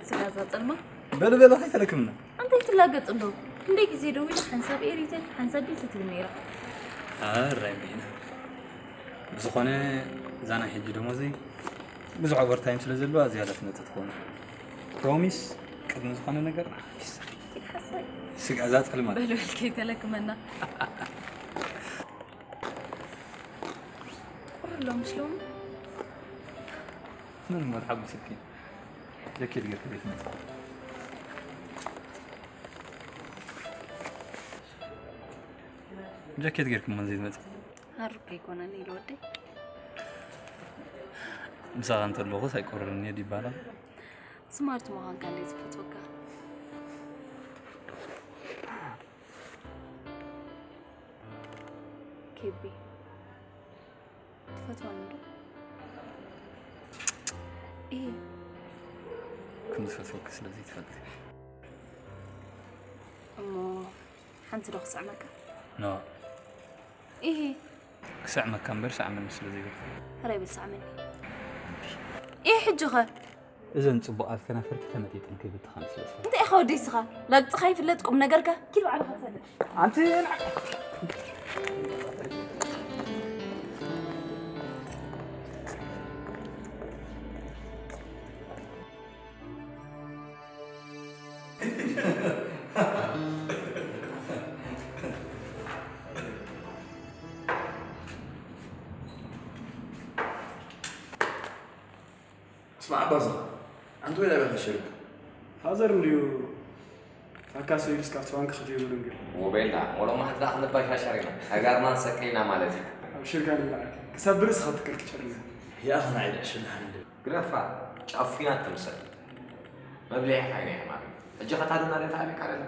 ስጋዛ ጸልማ። በለ በለ ከይተለክምና። ኣንተ ይትላገጽ እንዶ። ክንደይ ግዜ ደዊለ ሓንሳብ ኤሪተን ሓንሳብ ቤት ትብል ነይራ። ኣራይ በይና። ብዝኾነ እዛ ናይ ሕጂ ደሞዘይ ብዙሕ ኦቨርታይም ስለ ዘለዋ ዝያዳ ትመጽእ ትኸውን። ፕሮሚስ ቅድሚ ዝኾነ ነገር ኪድ ሓሳይ። ስጋዛ ጸልማ። በል በል ከይተለክመና። ቁር ኣሎ ምስሎም። ምን መርሓብ ምስኪን። ጃኬት ገይርክ ዘይትመጽእ። ጃኬት ገይርክ መን ዘይትመጽእ። ሃሩክ ኣይኮነን ኢሉ ወደይ። ምሳኻ እንተለኹስ ኣይቆርርን እየ ዲባላ። ስማርት ምዃንካ እንደ ዝፈትወካ። ኬቢ ትፈትወኒ ዶ? እየ። ከም ዝፈትወኪ ስለ ዘይትፈልጢ። እሞ ሓንቲ ዶ ክስዕመካ? ኖ። እሂ። ክስዕመካ እምበር ስዕመኒ ስለ ዘይብልካ። ሕራይ በል ስዕመኒ። እሂ ሕጂ ኸ? እዘን ጽቡቓት ከናፍርኪ ተመጢጠን ከይብትኻን ስለ ዝፈርሕ። እንታይ ኢኻ ወደይ ስኻ? ላግጽኻ ይፍለጥ ቁም ነገርካ። ኪድ ባዕልኻ ትፈልጥ። ኣንቲ ንዓ- ስማዕ ኣባዛ፣ ኣንተ ወይ ናበይ ከሸርካ? ፋዘር እንድዩ ታካሲ ኢልስ ካብቲ ባንክ ክድይቡ ደንጊሩ። ወቤላ፣ ወሎ ማሕድራ ክንባሻሻር ኢና። ኣጋርና ንሰቅል ኢና ማለት እዩ። ኣብሽርካ ንብላዕካ። ክሳብ ብርእስኻ ትክል ክጨርና። ያእኸ ናይ ዕሽል ሓንደ። ግረፋ፣ ጫፉ ኢና ትምሰል። መብልዒ ዓይነ የማን። ሕጂ ኸታድና ደ ተዓቢካ ደለ?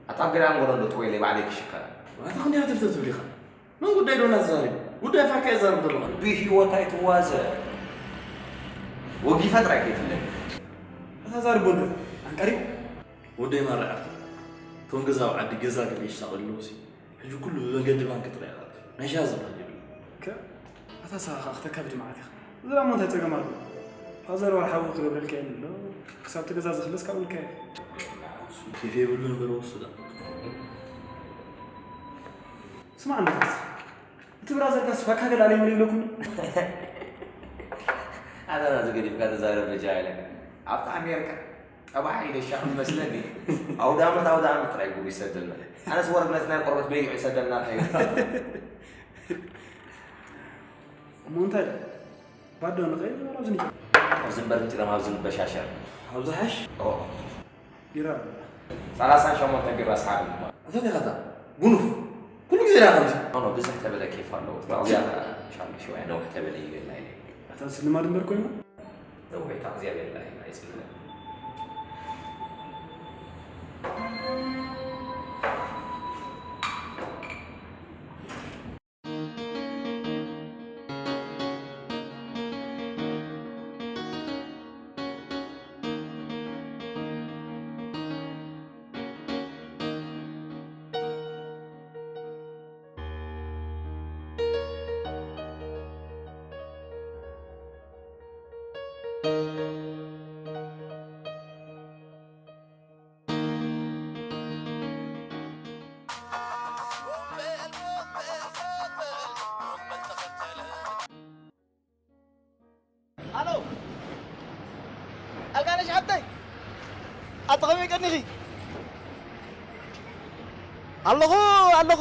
ኣታ ኣብ ገዳም ጎሎ እንዶ ጥወይለይ ባዕለይ ክሽከራ። ኣታ ክንደይ ሃተፍተፍ ትብል ኢኻ? ምን ጉዳይ ዶ እናተዛሪብ? ጉዳይ ፋካ የዛርብ ዘለኹ። ብህይወት ኣይትዋዘ። ወጊፈ ጥራይ ከይትብለኒ። ኣታ ዛርቦ እንዶ፣ ኣንቀሪ። ወደይ ማራ ዓርኩ። እቶም ገዛ ኣብ ዓዲ ገዛ ገለ ይሳቐሉ ኣለዉ ሲ። ሕጂ ኩሉ ብመገዲ ባንክ ጥራይ ይኣቱ። ናይ ሻሂ ዝበሃል የብሉ። ከ-፣ ኣታ ንስኻ ኸኣ ክተካብድ መዓት ኢኻ። እዚ ደኣ እሞ እንታይ ጸገም ኣለዎ? ፋዘር ወርሓዊ ክገብረልካ የለን ዶ? ክሳብ እቲ ገዛ ዝኽለስ ካብኡ ኢልካ ኢኻ። ኬፍ የብሉን በሎ ወስዳ። ስማዕ እንዶ ታክሲ። እቲ ብራዘርካስ ፋካ ገለ ኣለይ መን ይብለኩም? ኣታ ናዚ ገዲፍካ ተዛረብ በጃ ኢለካ። ኣብታ ኣሜሪካ ጠባሓ ኢለ ሻቕ መስለኒ። ኣውደ ዓመት፣ ኣውደ ዓመት ጥራይ ጉድ ይሰደልና። ኣነስ ወረድ ነቲ ናይ ቆርበት በጊዕ ይሰደልና እንታይ እዩ? እሞ እንታይ ደኣ? ባዶ ንኸይድ ወላ ኣብዚ ንጨ-? ኣብዚ እምበር ንጭረም፣ ኣብዚ ንበሻሸር። ኣብዚ ሓሽ? ኦ። ቢራ። ሰላሳን ሸሞንተን ቢራ ሰሓብ እሞ። ኣታ ዲኻ እታ ጉኑፍ? ኩሉ ግዜ ዲኻ ከምዚ? ኖ፣ ኖ፣ ብዝሕ ተበለ ኬፍ ኣለዎ። ዋው። እዚኣ ሻሎ ሽዋያ ነውሕ ተበለ ይብላ ኢለ። ኣታ ስልማድ እምበር ኮይኑ? ነውሕ እታ እግዚኣብሔር ላሂ ኣይጽልለን። ኣሎ። ኣልጋነሽ ሓብተይ፣ ኣቲ ኸመይ ቀኒኺ? ኣለኹ፣ ኣለኹ።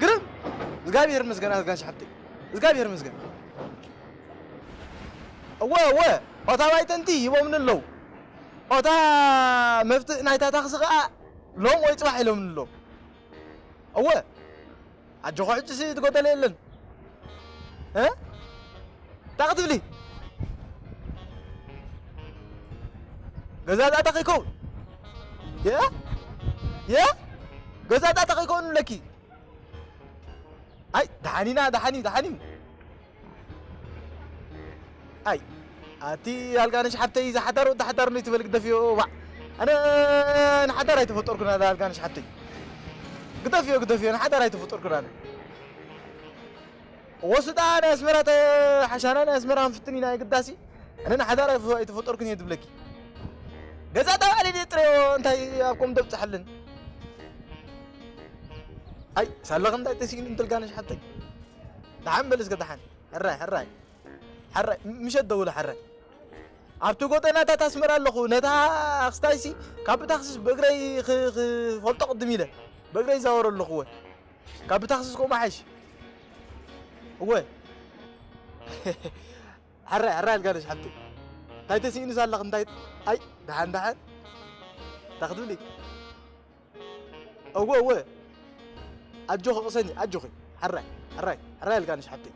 ግርም። እግዚኣብሔር ይመስገን፣ ኣልጋነሽ ሓብተይ። እግዚኣብሔር ይመስገን። እወ፣ እወ። ኦታ ባይተንቲ ሂቦምኒ ኣለዉ። ኦታ መፍትእ ናይታ ታክሲ ኸኣ ሎም ወይ ጽባሕ ኢሎምኒ ኣለዉ። እወ። ኣጆኹ ሕጂሲ ትጎደለ የለን። እ? እንታይ ክትብሊ? ገዛ ጣጣ ከይከውን። የ? የ? ገዛ ጣጣ ከይከውን ብለኪ። ኣይ፣ ደሓኒና፣ ደሓኒ፣ ደሓኒ። ኣይ፣ ኣቲ ኣልጋነሽ ሓብተይ፣ እዛ ሓዳር ወዲ ሓዳር ነው ትበል፣ ግደፍዮ፣ ዋዕ። ኣነ ንሓዳር ኣይተፈጠርኩን፣ ኣዛ ኣልጋነሽ ሓብተይ። ግደፍዮ፣ ግደፍዮ፣ ንሓዳር ኣይተፈጠርኩን ኣነ። ወስዳ ናይ ኣስመራ ተ-፣ ሓሻና ናይ ኣስመራ ክንፍትን ኢና የግዳሲ። ኣነ ንሓዳር ኣይፈ-፣ ኣይተፈጠርኩን እየ ትብለኪ። ገዛ ተባዕለ ድየ ጥረዮ እንታይ ኣብ ኮም ደብፅሐልን? ኣይ ሳለኽ እንታይ ተሲእኒ እንትልጋነሽ ሓተይ። ደሓን በል እስከ ደሓን። ሕራይ ሕራይ። ሕራይ ምሸት ደውለ ሕራይ። ኣብቲ ጎጠናታት ኣስመራ ኣለኹ። ነታ ክስታይሲ ካብ ታክሲስ ብእግረይ ኽ- ኽ- ፈልጦ ቅድም ኢለ ብእግረይ ይዛወር ኣለኹ። እወ ካብ ታክሲስ ኮማ ሓይሽ። እወ ሕራይ ሕራይ ኣልጋነሽ ሓብቲ። እንታይ ተሲእንስ ኣለኽ እንታይ? ኣይ ደሓን ደሓን እንታይ ክትብሊ? እወ እወ ኣጆኺ ቅሰኒ ኣጆኺ። ሕራይ ሕራይ ሕራይ ኣልጋነሽ ሓብቲ።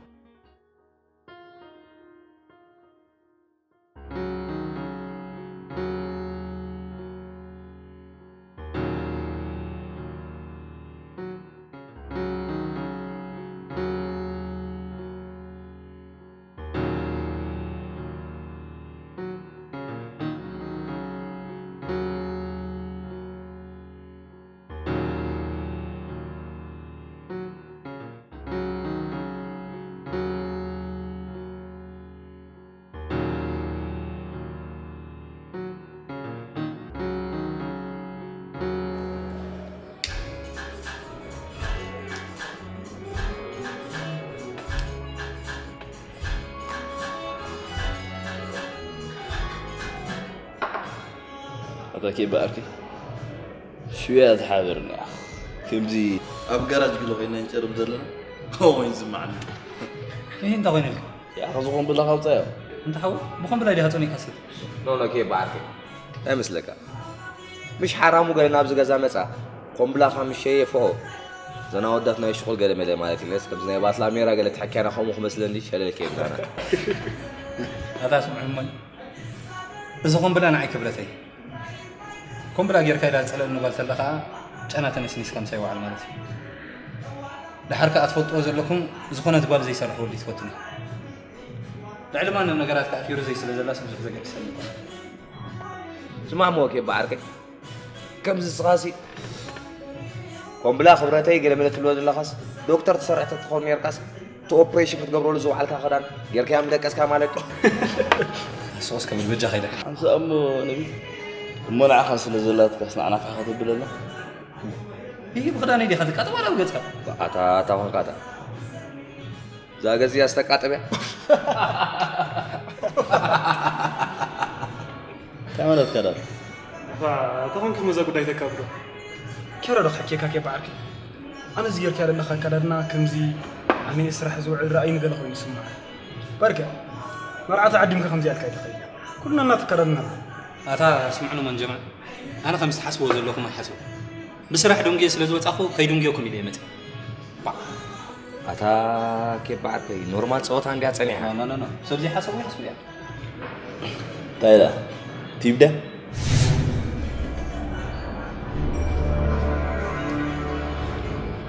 ኣታ ኬባ ዓርከይ ሽውያ ዝሓበርኒ ኣኽ። ከምዚ ኣብ ጋራጅ ግሎ ኮይና ንጨርብ ዘለና። ኦይ ዝማዕኒ። ይህ እንታይ ኮይነ ኢልካ? ያ ዝኾን ብላ ካውጻዮ። እንተ ሓው ብኾን ብላ ዲኻ ጾኒ ካስት? ኖ ኖ ኬባ ዓርከይ እንታይ መስለካ? ምሽ ሓራሙ ገለ ናብዚ ገዛ መጻ። ኮምብላኻ ምሸ የፍሆ። ዘና ወዳት ናይ ሽቁል ገለ መለ ማለት እዩ። ከምዚ ናይ ባትላ ሜራ ገለ ተሓኪያና ከምኡ ክመስለኒ ሸለል ከይብላና። ኣታ ስምዑ እሞ እዚ ኮምብላ ንዓይ ክብረተይ። ኮምብላ ጌርካ ኢላ ዝጸለአኒ ጓል ተላ ከኣ ጨና ተነስኒስካ ምሳይ ወዓል ማለት እዩ። ደሓር ከኣ ትፈልጥዎ ዘለኩም ዝኾነት ጓል ዘይሰርሕ ወዲ ትፈቱኒ። ልዕሊ ማንም ነገራት ከኣ ፊሩ ዘይ ስለ ዘላስ ብዙሕ ዘገድሰኒ ይኮነ። ስማዕሞ ኬባ ዓርከይ ከምዚ ስኻሲ ኮምብላ ክብረተይ ገለ መለ ትብሎ ዘለኻስ ዶክተር ትሰርሕ ተትኾን ነርካስ እቲ ኦፕሬሽን ክትገብረሉ ዝወዓልካ ክዳን ጌርካያ ምደቀስካ ማለት እዩ። ሶስ ከብል በጃ ከይደ። ኣንሳ እሞ ነቢ እሞ ንዓኻ ስለ ዘላትካስ ንዓና ፋሕ ከተብለና። ይህ ብኽዳነይ ዲኻ ትቃጠ ዋላ ብገጽካ? ኣታ ኣታ ኾንካ ኣታ እዛ ገዚኣ ዝተቃጠበያ እንታይ ማለትካ ዳ? ተኾንኩም እዛ ጉዳይ ተካብዶ። ኬሮ ዶ ሓኬካ ኬ በዓርኪ? ኣነ እዚ ጌርካ ዘለኻ ኣካዳድና ከምዚ ኣነ ስራሕ ዝውዕል ራእይ ንገለ ኮይኑ ይስምዓ። በርከ መርዓ ተዓዲምካ ከምዚ ኣልካ ይተኸይ ኩልና እናተካዳድና። ኣታ ስምዕኑ መንጀማ ኣነ ከም ዝሓስቦ ዘለኹም ኣይሓስቡ ብስራሕ ደንጉየ ስለ ዝወጻኹ ከይድንጉየኩም ኢለ ይመጽእ። ኣታ ኬባ ዓርከይ ኖርማል ጸወታ እንድያ ጸኒሓ። ኖ ኖ ኖ ሰብ ዘይሓሰቦ ይሓስቡ እያ። እንታይ ኢላ? ቲብደ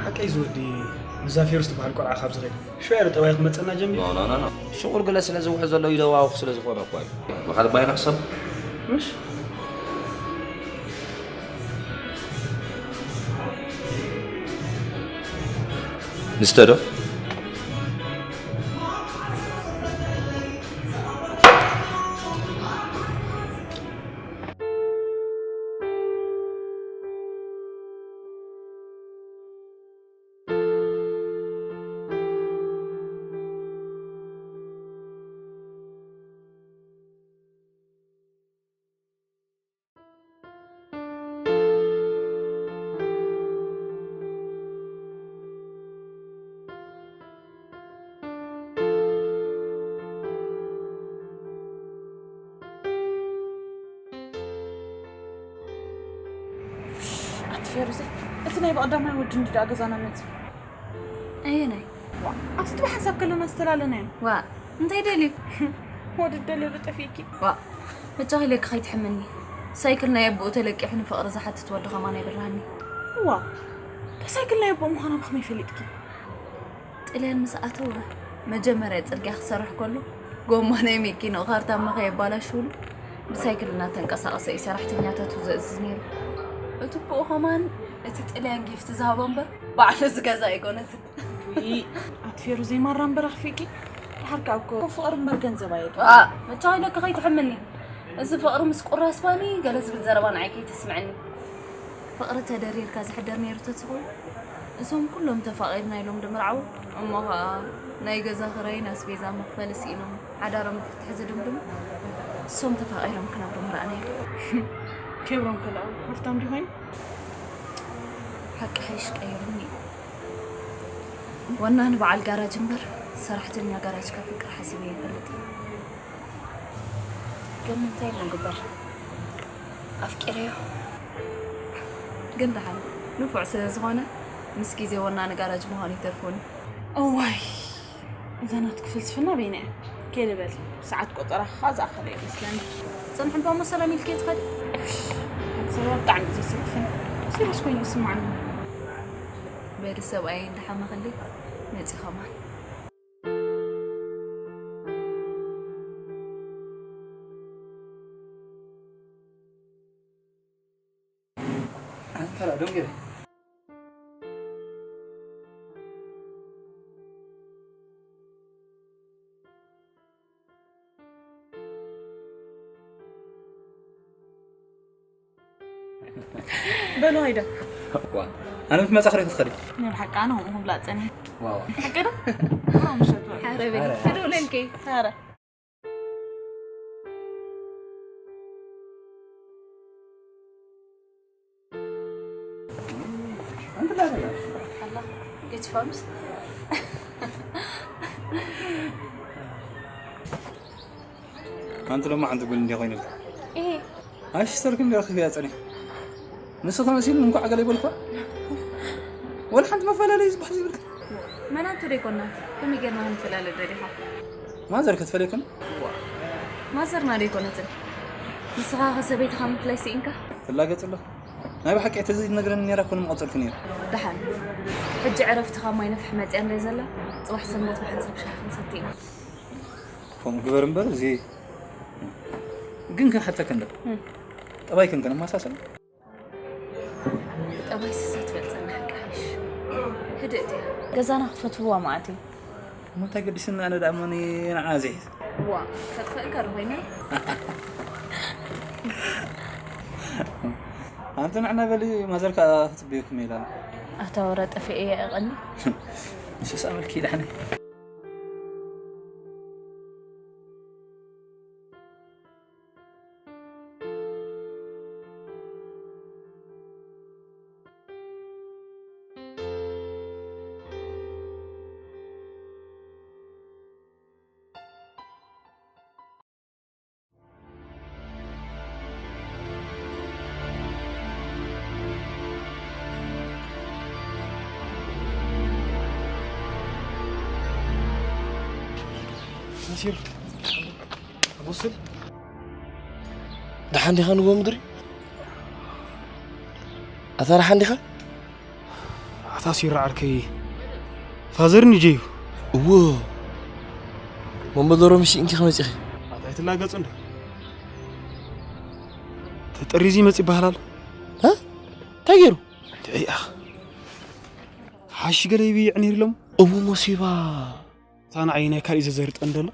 ሓቀይ ዝወዲ ምዛ ፌሩስ ትበሃል ቆልዓ ካብ ዝኸይድ ሽዑ ዶ ጠባይ ክመጸና ጀሚሩ። ኖ ኖ ኖ ኖ ሽቁል ገለ ስለ ዝውሕ ዘሎ ይደዋውኽ ስለ ዝኾነ እኮ እዩ። ብኻልእ ባይና ክሰብ ምሽ ንስተ ዶ? ኣቲ ፌሩዘይ፣ እቲ ናይ ብቐዳማይ ወዲ እንዲ ደኣ ገዛና መጽእ። ኣየናይ? ዋ፣ ኣብቲ ጥቢ ሓንሳብ ከለና ዝተላለናዮ። ዋ፣ እንታይ ደልዩ? ወዲ ደልዩ ዶ ጠፊእኪ? ዋ፣ መቻኺ ኢለኪ ከይትሕምኒ። ሳይክል ናይ ኣቦኡ ተለቂሑ ንፍቕሪ ዝሓትት ወዲ ኸማን ኣይበላሃኒ። ዋ፣ እታ ሳይክል ናይ ኣቦኡ ምዃና ብኸመይ ፈሊጥኪ? ጥልያን ምስ ኣተወ፣ መጀመርያ ጽርግያ ክሰርሕ ከሎ፣ ጎማ ናይ መኪንኡ ካርታማ ከየባላሽውሉ፣ ብሳይክል እናተንቀሳቐሰ እዩ ሰራሕተኛታቱ ዘእዝዝ ነይሩ። እቲ ኣቦኡ ኸማን እቲ ጥልያን ጊፍት ዝሃቦ እምበር፣ ባዕሉ ዝገዛ ኣይኮነትን። ውይ፣ ኣቲ ፌሩ ዘይማራ እምበር ኣኽፊእኪ። ድሓር ከኣ እኮ ፍቕሪ እምበር ገንዘብ ኣየድልን። ዋ፣ መቻ ኢለኪ ከይትሕምኒ። እዚ ፍቕሪ ምስ ቁራስ ባኒ ገለ ዝብል ዘረባ ንዓይ ከይተስምዐኒ። ፍቕሪ ተደሪርካ ዝሕደር ነይሩ ተትኸውን፣ እዞም ኩሎም ተፋቒርና ኢሎም ድምርዓው፣ እሞ ኸኣ ናይ ገዛ ኽራይን ኣስቤዛ መኽፈሊ ስኢኖም ሓዳሮም ክፍትሕ ዝድምድሙ፣ እሶም ተፋቒሮም ክነብሩ ምረኣና እዩ። ክብሮም ከ ደኣ ሃፍታም ድዩ ኮይኑ? ሓቂ ሓይሽ ቀይሩኒ እዩ። ወናኒ በዓል ጋራጅ እምበር ሰራሕተኛ ጋራጅ ከፍቅር ሓሲበ ኣይፈልጥን። ግን እንታይ ኢልና ንግበር? ኣፍቂረዮ። ግን ደሓን ንፉዕ ስለ ዝኾነ ምስ ግዜ ወናኒ ጋራጅ ምዃኑ ይተርፎኒ። እዋይ፣ እዛ ናትኪ ፍልስፍና በይና እያ። ከይደ በሊ፣ ሰዓት ቆጸራኺ ኸኣ ዝኣኸለ እዩ መስለኒ። ጽንሒ እባ እሞ ሰላም ኢልኪ ትኸዲ። እሽ፣ ኣቲ ሰብኣ ብጣዕሚ እዩ ዘስክፍን። ሲሪየስ ኮይኑ ይስምዓኒ። በሊ ሰብኣየይ እንዳሓመኽሊ መጺ ኸማን። ኣንተ ላ ደንገረ። በሉ ሃይዳ። ዋ፣ ኣነ ምስ መጻ ክርኢ ክትኸዲ። ናይ ብሓቂ ኣነ ከምኡ ክብላ ጸኒሐ። ዋዋ። ሓቂ ዶ? ከምኡ ምሸት በሉ። ሓረ በሊ። ኣረ። ክደውለልኪ። ኣረ። ኣላ፣ ገጭፋምስ። ኣንቲ ሎማዓንቲ ጓል እንድያ ኮይኑልካ። እሄ። ኣይ፣ ሲስተርኪ እንድያ ረኺበያ ጸኒሐ። ንሱ ተመሲሉ እንኳዕ ገለ ይበልኳ። ወላ ሓንቲ መፈላለዪ ዝበሃል ዘይብልካ። መናቱ ዶ ኣይኮንና? ከመይ ጌርና ክንፈላለ ደሊኻ? ማዘር ክትፈልየኩም? ማዘርና ዶ ኣይኮነትን? ንስኻ ኸ ሰበይትኻ ምፍላይ ስኢንካ? ትላገጽ ኣለኻ። ናይ ብሓቂ ተዘይትነግረኒ ነይራ እኮ ንምቐጸልኩ ነይሩ። ደሓን። ሕጂ ዕረፍትኻ ማይ ነፍሒ መጽያ እንድያ ዘላ፣ ጽባሕ ሰንበት ብሓንሳብ ሻሂ ክንሰቲ ኢና። ከምኡ ግበር እምበር፣ እዚ ግን ክሓተካ እንዶ። እም። ጠባይክን ከነመሳሰል? ጠባይ ስሳ ትበልጸና ሓቂ ሓይሽ። ህድእቲ እያ። ገዛና ክትፈትውዋ መዓት እዩ። እሞ እንታይ ገዲስኒ ኣነ ደኣ እሞ ንዓኣ ዘይሕዝ? ዋ፣ ከጥፍእካ ዶ ኮይነ? ኣንቲ ንዕና በሊ ማዘር ከኣ ክትጽበየኩም ኢላ። ኣታ ወረ ጠፊኤ እየ እቐኒ። ንሱስ ኣመልኪ ይድሓኒ። ናሲር፣ ኣቦ ስል። ደሓን ዲኻ ንጎ ምድሪ? ኣታ ደሓን ዲኻ? ኣታ ሲራ ዓርከይ፣ ፋዘር ንጀዩ። እዎ። መንበደሮ ምሽ እንኪ ከመጺኺ? ኣታ ኣይትላገጹ እንዶ። ተጠሪዙ ይመጽእ ይበሃል ኣሎ። እ? እንታይ ገይሩ? እንታይ ኣኽ? ሓሺ ገለ ይብይዕ ነይሩ ኢሎም። እሞ ሞሲባ። እታ ንዓይ ናይ ካልእ ዘዘርጠን ደሎ።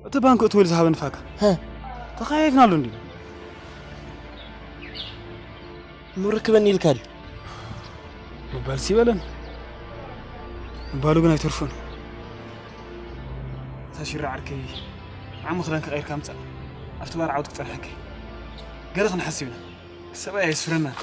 እቲ ባንክ እትወል ዝሃበኒ ፋካ። ሀ። ተኸያይፍናሉ እንዲ። እሞ ርክበኒ ኢልካ ድዩ? ምባልሲ ይበለን። ምባሉ ግን ኣይተርፎን። እታ ሽራ ዓርከይ፣ ዓሚ ክዳንካ ቀይርካ ምጻእ። ኣብቲ ባር ዓወት ክጸንሐካ። ገለ ክንሓስብ ኢና። ሰብኣይ ኣየስፍረናን።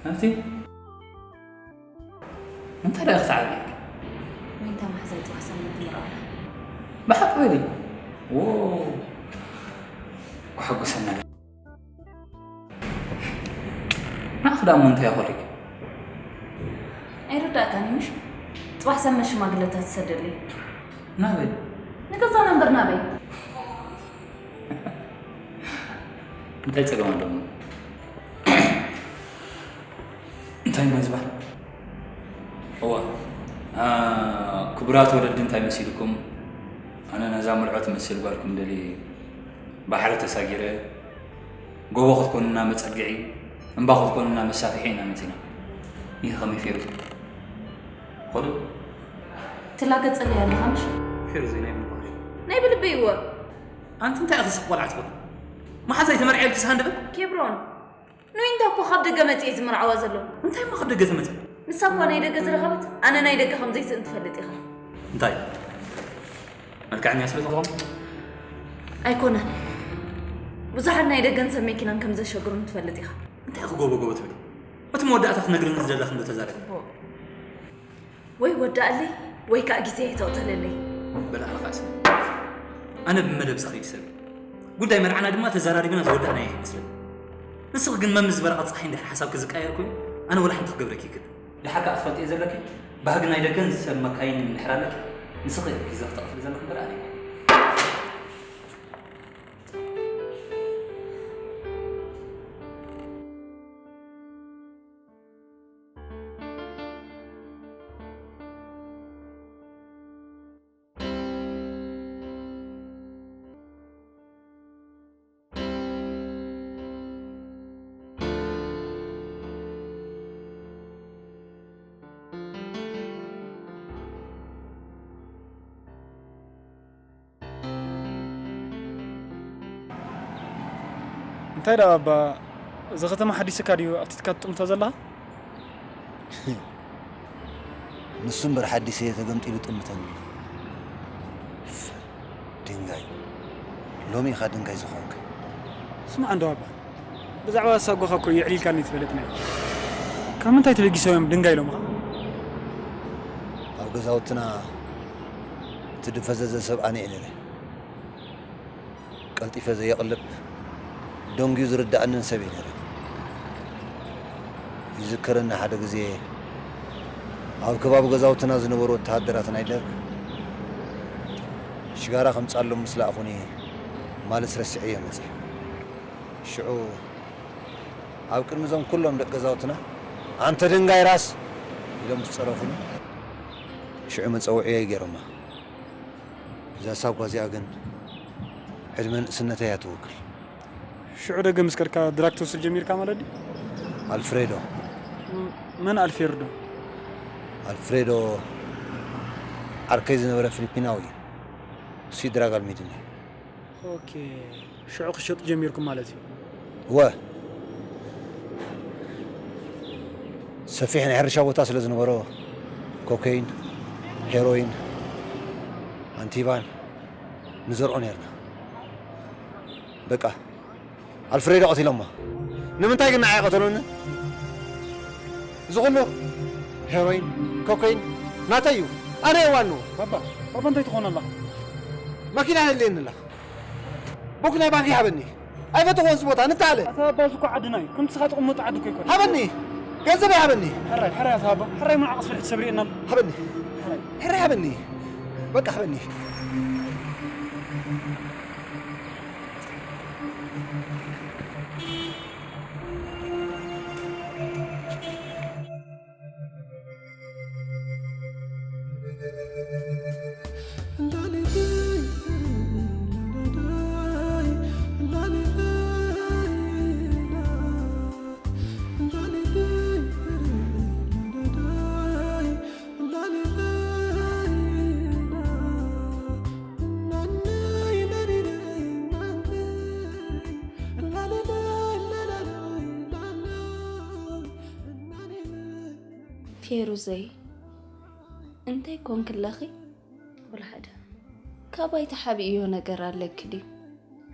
ኣንቲ እንታይ ደኣ ክትዓብይ? ወይንታ ማሕዛይ ጥዋሕ ሰንበት ትምርዖ ኣላ። ብሓቂ በሊ። ዎ፣ ክሕጉሰና። ንዓኺ ደኣ እሞ እንታይ ኣኾሪኪ? ኣይርዳእካን እዩ ምሽ? ጽባሕ ሰንበት ሽማግለታት ትሰደለይ። ናበይ? ንገዛና እምበር ናበይ? እንታይ ጸገም ኣለዎ? እንታይ እሞ ዝበሃል? ክቡራት ወለዲ እንታይ መሲልኩም? ኣነ ነዛ ምርዖ ትመስል ጓልኩም ደልየ ባሕሪ ተሳጊረ፣ ጎቦ ክትኮንና መጸግዒ፣ እምባ ክትኮንና መሳፍሒ ኢና መጺና። ይህ ከመይ ፌሩ? ኾዱ? ትላገጸለይ ኣለኻ ምሽ? ፌሩ ዘይናይ ብልባሽ። ናይ ብልበይ እወ። ኣንቲ እንታይ ኢኺ ስቕ ቆልዓ ትኾኒ? መሓዛይ ተመርዕየ ኢልኪ ስሃንደበት? ኬብሮን ንዊንታ እኮ ካብ ደገ መጽ እየ ዝምርዓዋ ዘሎ። እንታይ እሞ ካብ ደገ ተመጸ? ንሳ እኳ ናይ ደገ ዝረኸበት ኣነ ናይ ደገ ከም ዘይስእን ትፈልጥ ኢኻ። እንታይ መልክዐኛ ስለ ዝኾንኩ? ኣይኮነን። ብዙሓት ናይ ደገን ሰብ መኪናን ከም ዘሸግሩን ትፈልጥ ኢኻ። እንታይ ኢኺ ጎቦ ጎቦ ትብሊ? እቲ መወዳእታ ክትነግርኒ ዝደለኺ እንዶ ተዛረቢ። ወይ ወዳእለይ ወይ ከዓ ግዜ ኣይተቕተለለይ። በል ኣነ ከዓ ስሚ፣ ኣነ ብመደብ ዝኸይድ ሰብ እየ። ጉዳይ መርዓና ድማ ተዘራሪብና ዝወዳእናዮ ኣይመስለኒ። ንስኺ ግን መምስ ዝበረቐት ፀሓይ እንድሕር ሓሳብኪ ዝቀያየር ኮይኑ ኣነ ወላ ሓንቲ ክገብረኪ ይክእል። ደሓር ከዓ ትፈልጥዮ ዘለኪ ባህጊ ናይ ደገን ሰብ መካይን እንድሕር ኣለኪ ንስኺ ኢኺ ሒዘኺ ትቐትሊ ዘለኺ እምበር ኣነ ኣይኮንኩን። እንታይ ደኣ ኣባ፣ እዛ ከተማ ሓዲስካ ድዩ ኣብቲትካ ትጥምቶ ዘለኻ? ንሱ እምበር ሓዲሰ እየ ተገምጢሉ ጥምተኒ። ድንጋይ፣ ሎሚ ኢኻ ድንጋይ ዝኾንካ። ስማዕ እንዶ ኣባ፣ ብዛዕባ ሳጓኻ እኮ የዕሊልካኒ ትፈልጥ ናይ ካብ ምንታይ ተበጊሶም እዮም ድንጋይ ኢሎምኻ? ኣብ ገዛውትና እቲ ድፈዘዘ ሰብ ኣነ እየ ነይረ። ቀልጢፈ ዘየቕልብ፣ ደንጉዩ ዝርድኣንን ሰብ እየ ነይረ። ይዝከረኒ ሓደ ግዜ ኣብ ከባቢ ገዛውትና ዝነበሩ ወተሃደራት ናይ ደርግ ሽጋራ ከምጽኣሎም ምስ ለኣኹኒ ማለት ረሲዐዮ መጺአ። ሽዑ ኣብ ቅድሚ እዞም ኩሎም ደቂ ገዛውትና ኣንተ ድንጋይ ራስ ኢሎም ምስ ጸረፉኒ ሽዑ መጸውዒየይ ገይሮማ። እዛ ሳጓ እዚኣ ግን ዕድመ ንእስነተይ እያ ትውክል። ሽዑ ደገ ምስ ከድካ ድራግ ትወስድ ጀሚርካ ማለት ድዩ? ኣልፍሬዶ። መን ኣልፌርዶ? ኣልፍሬዶ ዓርከይ ዝነበረ ፊሊፒናዊ እዩ። እሱ እዩ ድራግ ኣልሚድኒ። ኦኬ፣ ሽዑ ክሸጡ ጀሚርኩም ማለት እዩ? እወ። ሰፊሕ ናይ ሕርሻ ቦታ ስለ ዝነበሮ ኮኬይን፣ ሄሮይን፣ ኣንቲባን ንዘርኦ ነርና። በቃ ኣልፍሬዶ ቀቲሎሞ። ንምንታይ ግን ንዓይ ቀተሉኒ? እዚ ኩሉ ሄሮይን፣ ኮኬይን ናተይ እዩ። ኣነ እየ ዋንኡ። ባባ፣ ባባ እንታይ ትኾን ኣላ? መኪና የድልየኒ ኣላ። ቡክ ናይ ባንክ ይሃበኒ። ኣይፈትዎን እዚ ቦታ ንታለ። ኣታ ኣባ እዚ እኮ ዓድና እዩ። ከምቲ ስኻ ትቕመጦ ዓዲ እኮ ኣይኮነን። ሃበኒ። ገንዘበይ ሃበኒ። ሕራይ፣ ሕራይ ኣታ ኣባ። ሕራይ መዓቕ ስልሒ ትሰብር የናል። ሃበኒ። ሕራይ ሃበኒ። በቃ ሃበኒ። ፌሩዘይ እንታይ ኮንክለኺ? ወላ ሓደ። ካባይ ተሓቢእዮ ነገር ኣለኪ ድዩ?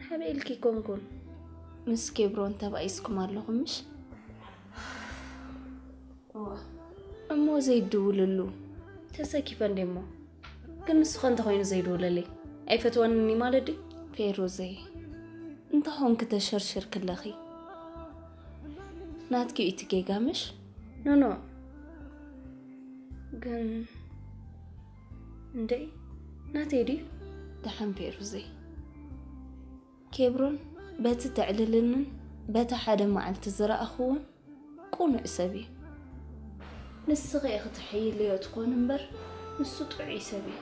ሓቢእልኪ ኮንኩን። ምስ ኬብሮን ተባኢስኩም ኣለኹም ምሽ? እዋ። እሞ ዘይድውልሉ? ተሰኪፈ እንዴ እሞ? ግን ንሱ ከ እንተኾይኑ ዘይድውለለይ ኣይፈትወንን እዩ ማለት ድዩ? ፌሩዘይ እንተኾንኪ ተሸርሽርኪ ኣለኺ። ናትኪ እዩ እቲ ጌጋ ምሽ? ኖኖ ግን እንዴ ናተይ ድዩ? ደሓን ፌሩዘይ። ኬብሮን በቲ ተዕልልንን በቲ ሓደ መዓልቲ ዝረኣኽዎን ቅኑዕ ሰብ እዩ። ንስኺ ኢኺ ትሕይልዮ ትኾኒ እምበር ንሱ ጥዑይ ሰብ እዩ።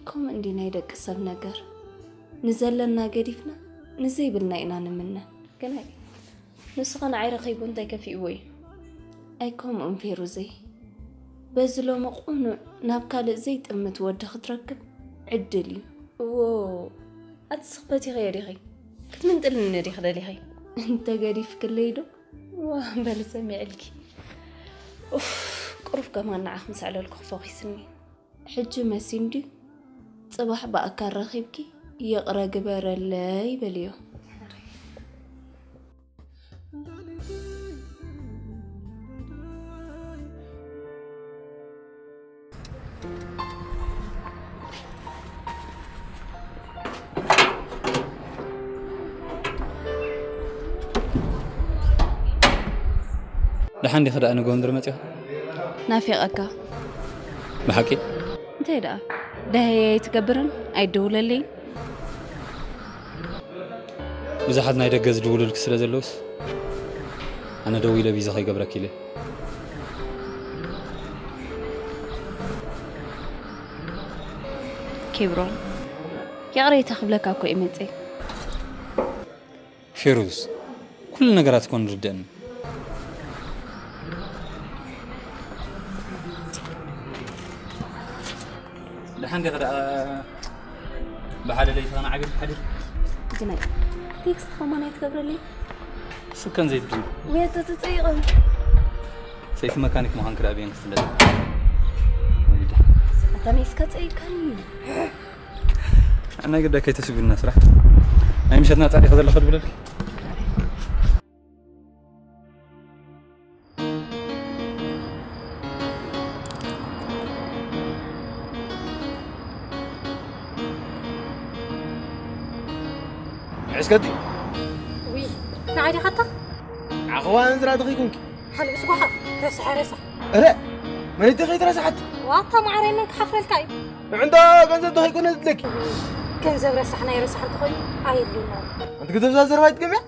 ከምኡ እንዲ ናይ ደቂ ሰብ ነገር። ንዘለና ገዲፍና ንዘይብልና ኢና ንምነ። ገናይ ንስኻ ንዓይ ረኺቡ እንታይ ከፊእዎ እዩ? ኣይከምኡን ፌሩዘይ። በዚ ሎሚ ቁኑዕ ናብ ካልእ ዘይጥምት ወዲ ክትረክብ ዕድል እዩ። እዎ፣ ኣቲ ስኽፈት ኢኺ ዲኺ? ክትምንጥልኒ ዲኺ ደሊኺ? እንተ ገዲፍክለይ ዶ? ዋ፣ በሊ ሰሚዕልኪ። ኡፍ፣ ቁሩብ ከማን ንዓኽ ምስ ኣዕለልኩ ክፎኺስኒ። ሕጂ መሲን ድዩ? ጽባሕ ብኣካል ረኺብኪ ይቕረ ግበረለይ በልዮ። ደሓን ዲኺ ደኣ ንጎንደር መጺኻ? ናፊቐካ። ብሓቂ? እንታይ ደኣ? ደሃየ ኣይትገብርን? ኣይትደውለለይን? ብዙሓት ናይ ደገ ዝድውሉልኪ ስለ ዘለውስ፣ ኣነ ደዊለ ቢዚ ከይገብረኪ ኢለ። ኬብሮን፣ ይቕሬታ ክብለካ እኮ እየ መጸ። ፌሩዝ፣ ኩሉ ነገራት እኮ ንርደአኒ። ደሓን ዲኻ ደኣ? ብሓደ ለይቲ ኸነ ዓቢርኪ ሓዲርኪ? ግናይ፣ ቴክስት ከማን ኣይትገብረለይ? ስልከን ዘይትድውል። ወይ ኣታ ተጸይቐ። ሰይቲ መካኒክ ምዃንኪ ደኣ ብየን ክፍለጥ? ኣታ ነይ እስካ ጸይቃኒ። ኣናይ ግዳ ከይተስጉልና ስራሕ። ናይ ምሸትና ጻዲኻ ዘለኻ ድብለልኪ? እስከቲ። ውይ፣ ንዓይ ዲኻታ? ዓኸዋ እንዝራ ተኺኩንኪ። ሓልብስ ጓሓፍ፣ ረሳሐ ረሳሕ። እረ፣ መን እቲ ከይትረሳሓት? ዋታ ማዕረይ መን ክሓፍረልካ እዩ? ንዕንዶ ገንዘብ ተኸይኮነ ዝድለኪ። ገንዘብ ረሳሕ ናይ ረሳሕ እንተኾይኑ ኣየድልዩና። ኣንቲ ክትብዛ ዘረባ ይትገምያ?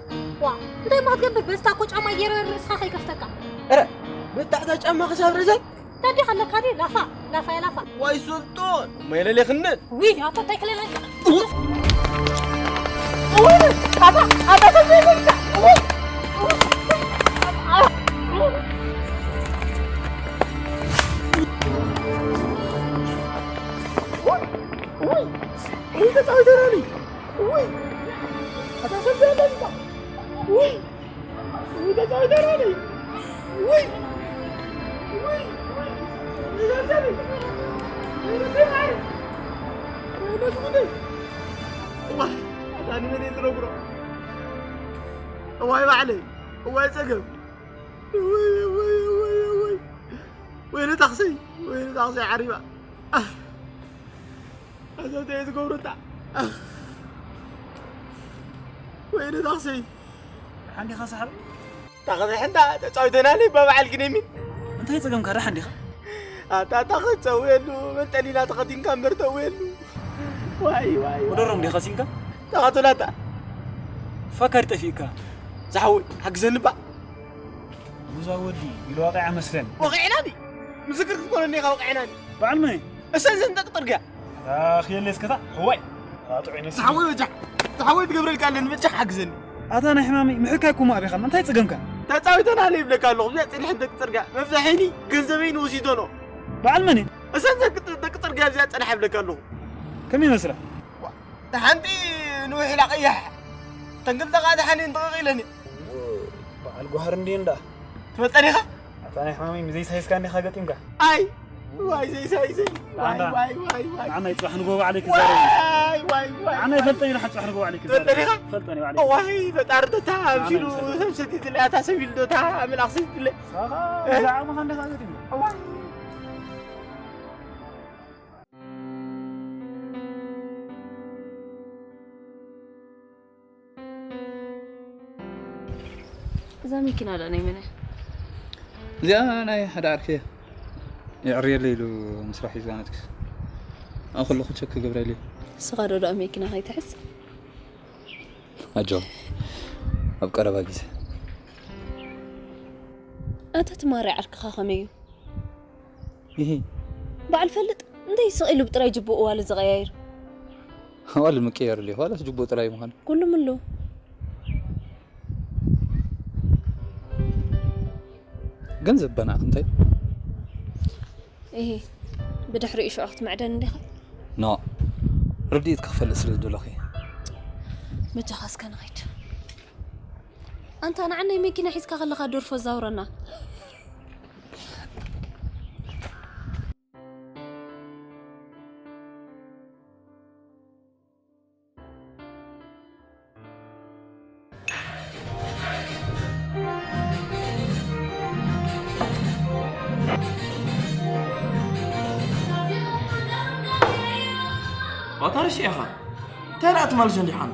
ዋ፣ እንታይ እሞ ክትገብር? በዚ ታኮ ጫማ ገይረ ርእስኻ ከይከፍተካ። እረ፣ በታዕታ ጫማ ክሳብ ርእሰይ? ታዲያ ከለካ ድዩ? ላፋ፣ ላፋ፣ ላፋ። ዋይ ሱልጡን፣ እሞ የለሌኽንን። ውይ፣ ኣቶ እንታይ ክለለካ? ውይ፣ ኣታ፣ ኣታ ተዘይበልካ። ውይ፣ ውይ፣ ውይ፣ ተጻዊተናኒ። ውይ፣ ኣታ ሰብ ያለልካ። ውይ፣ ውይ፣ ተጻዊተናኒ። ውይ፣ ውይ፣ ውይ፣ ተጻዊተናኒ። ውይ፣ ኣታ ንመን እየ ዝነግሮ? እዋይ ባዕለይ፣ እዋይ ጸገም። እወይ፣ እወይ፣ እወይ፣ እወይ። ወይነ ታኽሰይ፣ ወይነ ታኽሰይ ዓሪባ። ኣታ እንታይ እየ ዝገብሮ እታ? ወይነ ታኽሰይ። ሓንዲኻ ሰሓብ? ታኽሰይ ሓንዳ ተጻዊተና ለይ በባዕል ግን የሚን። እንታይ ጸገምካ ደሓን ዲኻ? ኣታ ታኽሰይ ጸውየሉ፣ መንጠሊና ተኸቲንካ እምበር ተውየሉ። ዋይ፣ ዋይ፣ ዋይ። ወደሮም ዲኻ ሲንካ? ተኸተላታ። ፋካሪ ጠፊእካ። ዝሓወይ፣ ሓግዘኒ ባ። ሙዛ ወዲ ኢሉ ዋቂዓ መስለን። ወቂዕናኒ። ምስክር ክትኮነኒ ኢኻ ወቂዕናኒ። በዓል መን? እሰን ዘን ደቂ ጽርግያ። ኣኽየለይ እስከታ። እዋይ። ኣጥዑ ይነስ። ዝሓወይ በጃ። ዝሓወይ ትገብረልካ ኣለኒ በጃ ሓግዘኒ። ኣታ ናይ ሕማመይ ምሕካይ እኮ እሞ ኣቢኻና። እንታይ ጸገምካ? ተጻዊተና ኣለ ይብለካ ኣለኹ። እዚኣ ጽንሕን ደቂ ጽርግያ። መፍትሒኒ ገንዘበይን ወሲዶ ነው። በዓል መን እዩ? እሰን ዘን ደቂ ጽርግያ እዚኣ ጸንሐ ይብለካ ኣለኹ። ከመይ ይመስላ? ዋ፣ ሓንቲ ንውሕ ኢላ ቀያሕ። ተንክልተ ኸዓ ደሓን እየን ተቐቒለን እየን። በዓል ጓህር እንድየን ደኣ። ትፈልጠን ኢኻ? ኣታ ናይ ሕማመይ፣ ምስ ዘይሳይስካ እንዲኻ ገጢምካ። ኣይ፣ ዋይ፣ ዘይሳይሰይ። ዋይ፣ ኣንዳ። ዋይ፣ ዋይ፣ ዋይ። ንዓና ይጽባሕ ንጎ ባዕለይ ክዛረብ። ዋይ፣ ዋይ፣ ዋይ፣ ኣነ ዋይ። ይፈልጠ እዩ፣ ንሓጽባሕ ንጎ ባዕለይ ክዛረብ። ትፈልጠን ኢኻ? ይፈልጠን እዩ ባዕለይ። ዋይ፣ ፈጣሪ ዶ እታ ኣነ ኣምሲሉ ይፈልጠን። ሰብ ሰቲትለ፣ ኣታ ሰብ ኢሉ ዶ እታ ኣምላኽ ሰቲትለ። ሳኻ፣ እ? ብዛዕባ ምዃን እንዲኻ ገጢምካ። ዋይ። እዛ መኪና ደኣ ናይ መን እያ? እዚኣ ናይ ሓደ ዓርከይ እያ። የዕርየለይ ኢሉ ምስራሕ እዩ ዝባነትክስ። ኣብ ከለኹ ቸክ ክገብረለይ። ንስኻ ዶ ደኣ መኪና ከይትሕዝ? ኣጆ፣ ኣብ ቀረባ ግዜ። ኣታ ትማሪ ዓርክኻ ከመይ እዩ? ይሄ በዓል ፈልጥ እንታይ ስቕ ኢሉ ብጥራይ ጅቡእ ዋለ ዝቐያይር? ዋለ ምቅያር ሊ ዋላስ ጅቡእ ጥራይ ምዃን? ኩሉ ምሉ። ገንዘብ በናት እንታይ? እሂ፣ ብድሕሪኡ ሽዑ ክትምዕደን እንዲኻ? ኖ፣ ርድኢት ክፈልጥ ስለ ዝደለኹ እየ። በጃኻ እስከ ንኸይድ። ኣንታ ንዓናይ መኪና ሒዝካ ከለኻ ዶርፎ ዛውረና። ኣታ ርሽያ ኢኻ። እንታይ ደኣ ትማል ሸንዲሓን?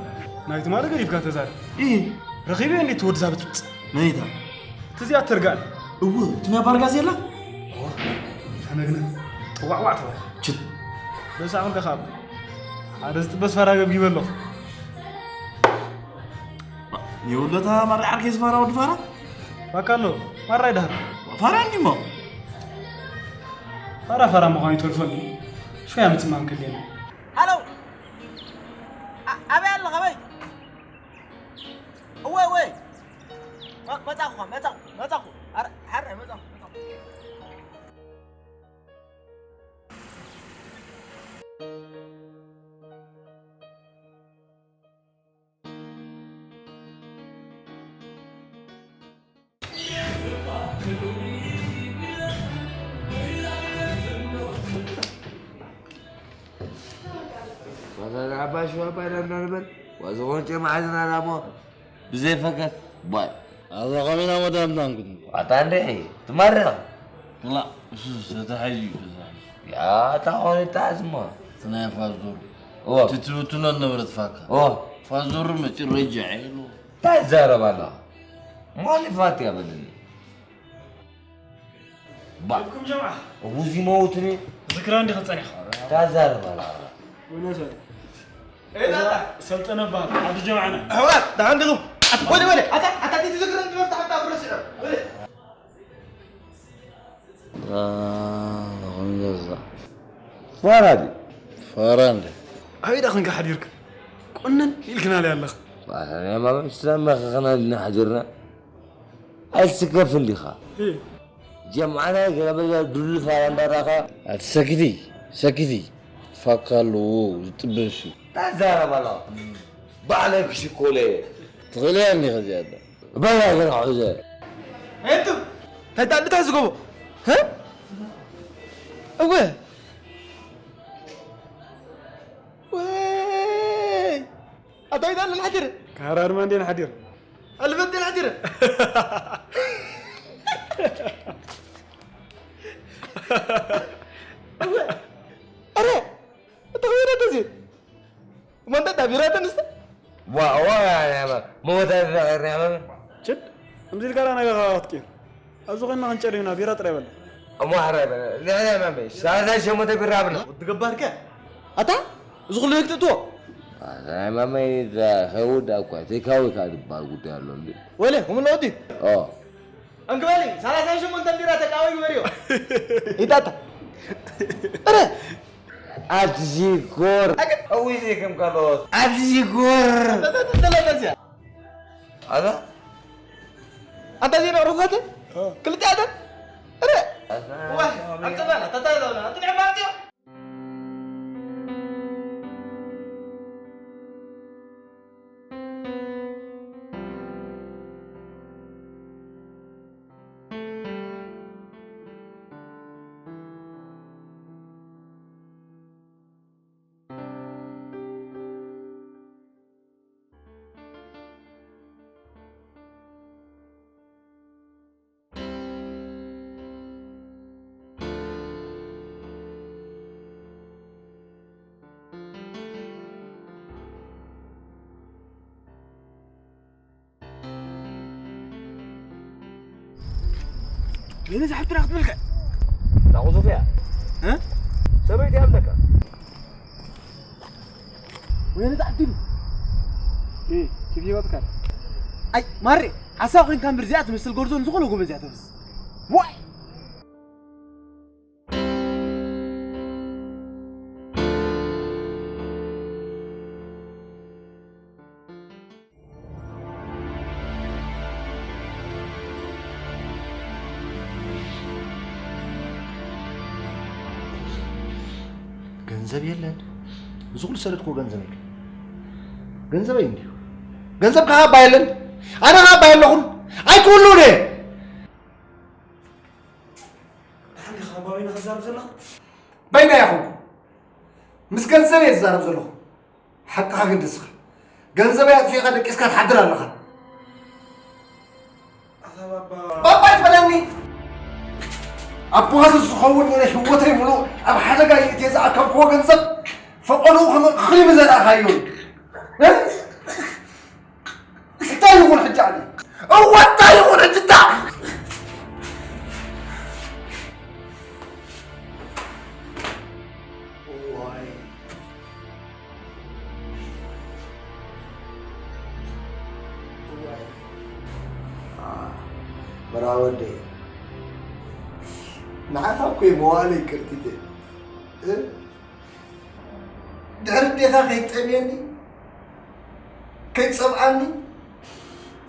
ናይ ትማሊ ገዲፍካ ተዛረብ። ኢ። ረኺበዮ እንዴ ትወድዛ ብትብጽ? መይታ? ትዚኣ ትርጋን። እው፣ እቲ ናይ ባርጋዜላ? ኦ፣ ተነግነ። ጥዋዕዋዕ ተባለ። ችት። በሳኹም ከኻብ። ሓደ ዝጥበስ ፋራ ገብጊበ ኣለኹ። የውለታ ማሪ ዓርከይ ዝፋራ ወዲ ፋራ? ባካ ኣሎ፣ ማራ ይድሃል። ፋራ እንዲሞ? ፋራ ፋራ ምዃኑ ይተርፈኒ። ሾያ ምጽማም ከድልየኒ። ሃሎ። ኣ-፣ ኣበይ ኣለኻ? ኣበይ? እወ፣ እወ። መ-፣ መጻኹ፣ መጻኹ፣ መጻኹ። ኣረ፣ ሓረ፣ መጻኹ፣ መጻኹ። ወሰን ሓባሽ ወባይ ዳንዳንበል ወዝኾን ጨማዕዝና ዳሞ ብዘይ ፈከት ባይ። ኣዛ ኸሚና መዳም ዳንኩት። ኣታ እንድዒ ትማርኽ። ክላ፣ እሱ ዝተሓዩ እዩ፣ ተዛሓዩ። ያ፣ እታ ኾነ እታ ዝሞ። እቲ ናይ ፋዞር። ኦ። እቲ ትብትኖ ነበረት ፋካ። ኦ። ፋዞር መጭረጃ ኢሉ። እንታይ ትዛረብ ኣለኻ? ሞሊፋት እያ በለኒ። ባ። ኢልኩም ጀምዓ። እቡዚ መውትኒ። ዝክራ እንዲኻ ጸኒኻ። እንታይ ትዛረብ ኣለኻ? ወይነ ሰልጠ። እዛ ሰልጠነ በሃል። ዓዲ ጀምዓና። ኣሕዋት፣ ደሓን ዲኹም? ወደ፣ ወደ፣ ኣታ፣ ኣታ፣ እቲ ዝክራ እንዲ መፍትሕ ኣታ ፍረስ ኢኻ። ወደ። አ፣ ፋራ ድዩ? ፋራ እንደ። ኣበይ ደኣ ኾንካ ሓዲርካ? ቁንን ኢልክና ለይ ኣለኻ። ባሕና ማመን ስለመኸኸና ድና ሓዲርና። ኣይትስከፍ እንዲኻ። እ። ጀምዓና ገለ በለ ድሉ ፋራ እንዳራኻ። ኣቲ ሰክቲ፣ ሰክቲ። ፋካ ኣለዎ፣ ዝጥበስ እዩ። ታዛረብ ኣለኻ። ባዕለይ ክሽኮለ። ትኽእል እያ እንዲኻ እዚኣ። በላ ገና ሑዘ። እንቱ፣ እንታይ እንታይ ዝገቦ? ህ? እወ። ወይ! ኣታ ይዳል ንሓድር። ካራ ድማ እንዴ ንሓድር። ኣልበ እንዴ ንሓድር። እወ። ኣረ! ኣታ ወይራ ተዚ። እሞ እንተ ዳቢራ ተንስተ? ዋ፣ ዋ፣ ያ፣ ያ፣ ያ፣ መወታ፣ ያ፣ ያ፣ ያ። ችድ፣ ከምዚ ኢልካ ደኣ ነገርካ ክትቅይር። ኣብዚ ኮይንና ክንጨርዩና፣ ቢራ ጥራይ በል። እሞ ሓራይ በል። ንሕና ማመይ፣ ሰላሳ ሸሞንተ ቢራ ኣብና። ወዲ ገባር ከ? ኣታ፣ እዚ ኩሉ ክትእትዎ? ኣታ፣ ናይ ማመይ፣ እዛ ከይወድኣ እኳ፣ ቴካዊ ከኣ ዝበሃል ጉዳይ ኣሎ እንዴ? ወለ፣ ከምኡ ኣሎ ወዲ? ኦ። እንክበሊ፣ ሰላሳ ሸሞንተ ቢራ ተቃዋይ ግበርዮ። ይጣጣ። እረ! ኣትዚኮር። ኣውይ፣ ዘይከም ካልኦት። ኣትዚኮር። ተለበዚያ። ኣዛ? ኣታ ዜና ሩኸት? ኦ። ክልተ ኣታ? እረ! ኣዛ? ዋህ፣ ኣምጥና፣ ተታዘብና፣ ኣትንዕማትዮ። ወይነ ዝሓብትና ክትብልካ። ናቑ ሶፍያ። እ? ሰበይቲ ኣለካ። ወይነ ዝሓብትሉ። እ፣ ኪፍ ይወጥካ። ኣይ፣ ማሬ፣ ሓሳብ ኮይንካ እምበር እዚኣ ትመስል ጎርዞ ንዝኾነ ጎበዝ እያ ተብስ። ዋይ! ገንዘብ የለን። እዚ ኩሉ ሰደድክዎ ገንዘብ የለን። ገንዘበይ እንድዩ። ገንዘብ ከሃባ የለን። ኣነ ከሃባ የለኹን። ኣይክውሉን እየ። ደሓን ዲኻ ባቢና ክዛረብ ዘለኻ? በይና ይኹን። ምስ ገንዘብ እየ ዝዛረብ ዘለኹ። ሓቅኻ ግን ንስኻ ገንዘበይ ኣጥፊእካ ደቂስካ ትሓድር ኣለኻ። ኣታ ባባ። ባባ ይትበለኒ። ኣቦኻስ ዝኸውን እየ ህይወተይ ሙሉእ ኣብ ሓደጋ የእትየ ዝኣከብክዎ ገንዘብ ፈቐድኡ ከም እኽሊ ምዘራእኻዮ እዩ። እ? እንታይ ይኹን ሕጂ ኣነ? እወ እንታይ ይኹን ሕጂ እንታ? እዋይ። እዋይ። ኣ፣ መርሃ ወደይ። ንዓኻ እኮ እዩ መዋእለ ይቅርቲተ። እ? ድሕሪ ኣዴኻ ከይትጠምየኒ፣ ከይትጸብኣኒ፣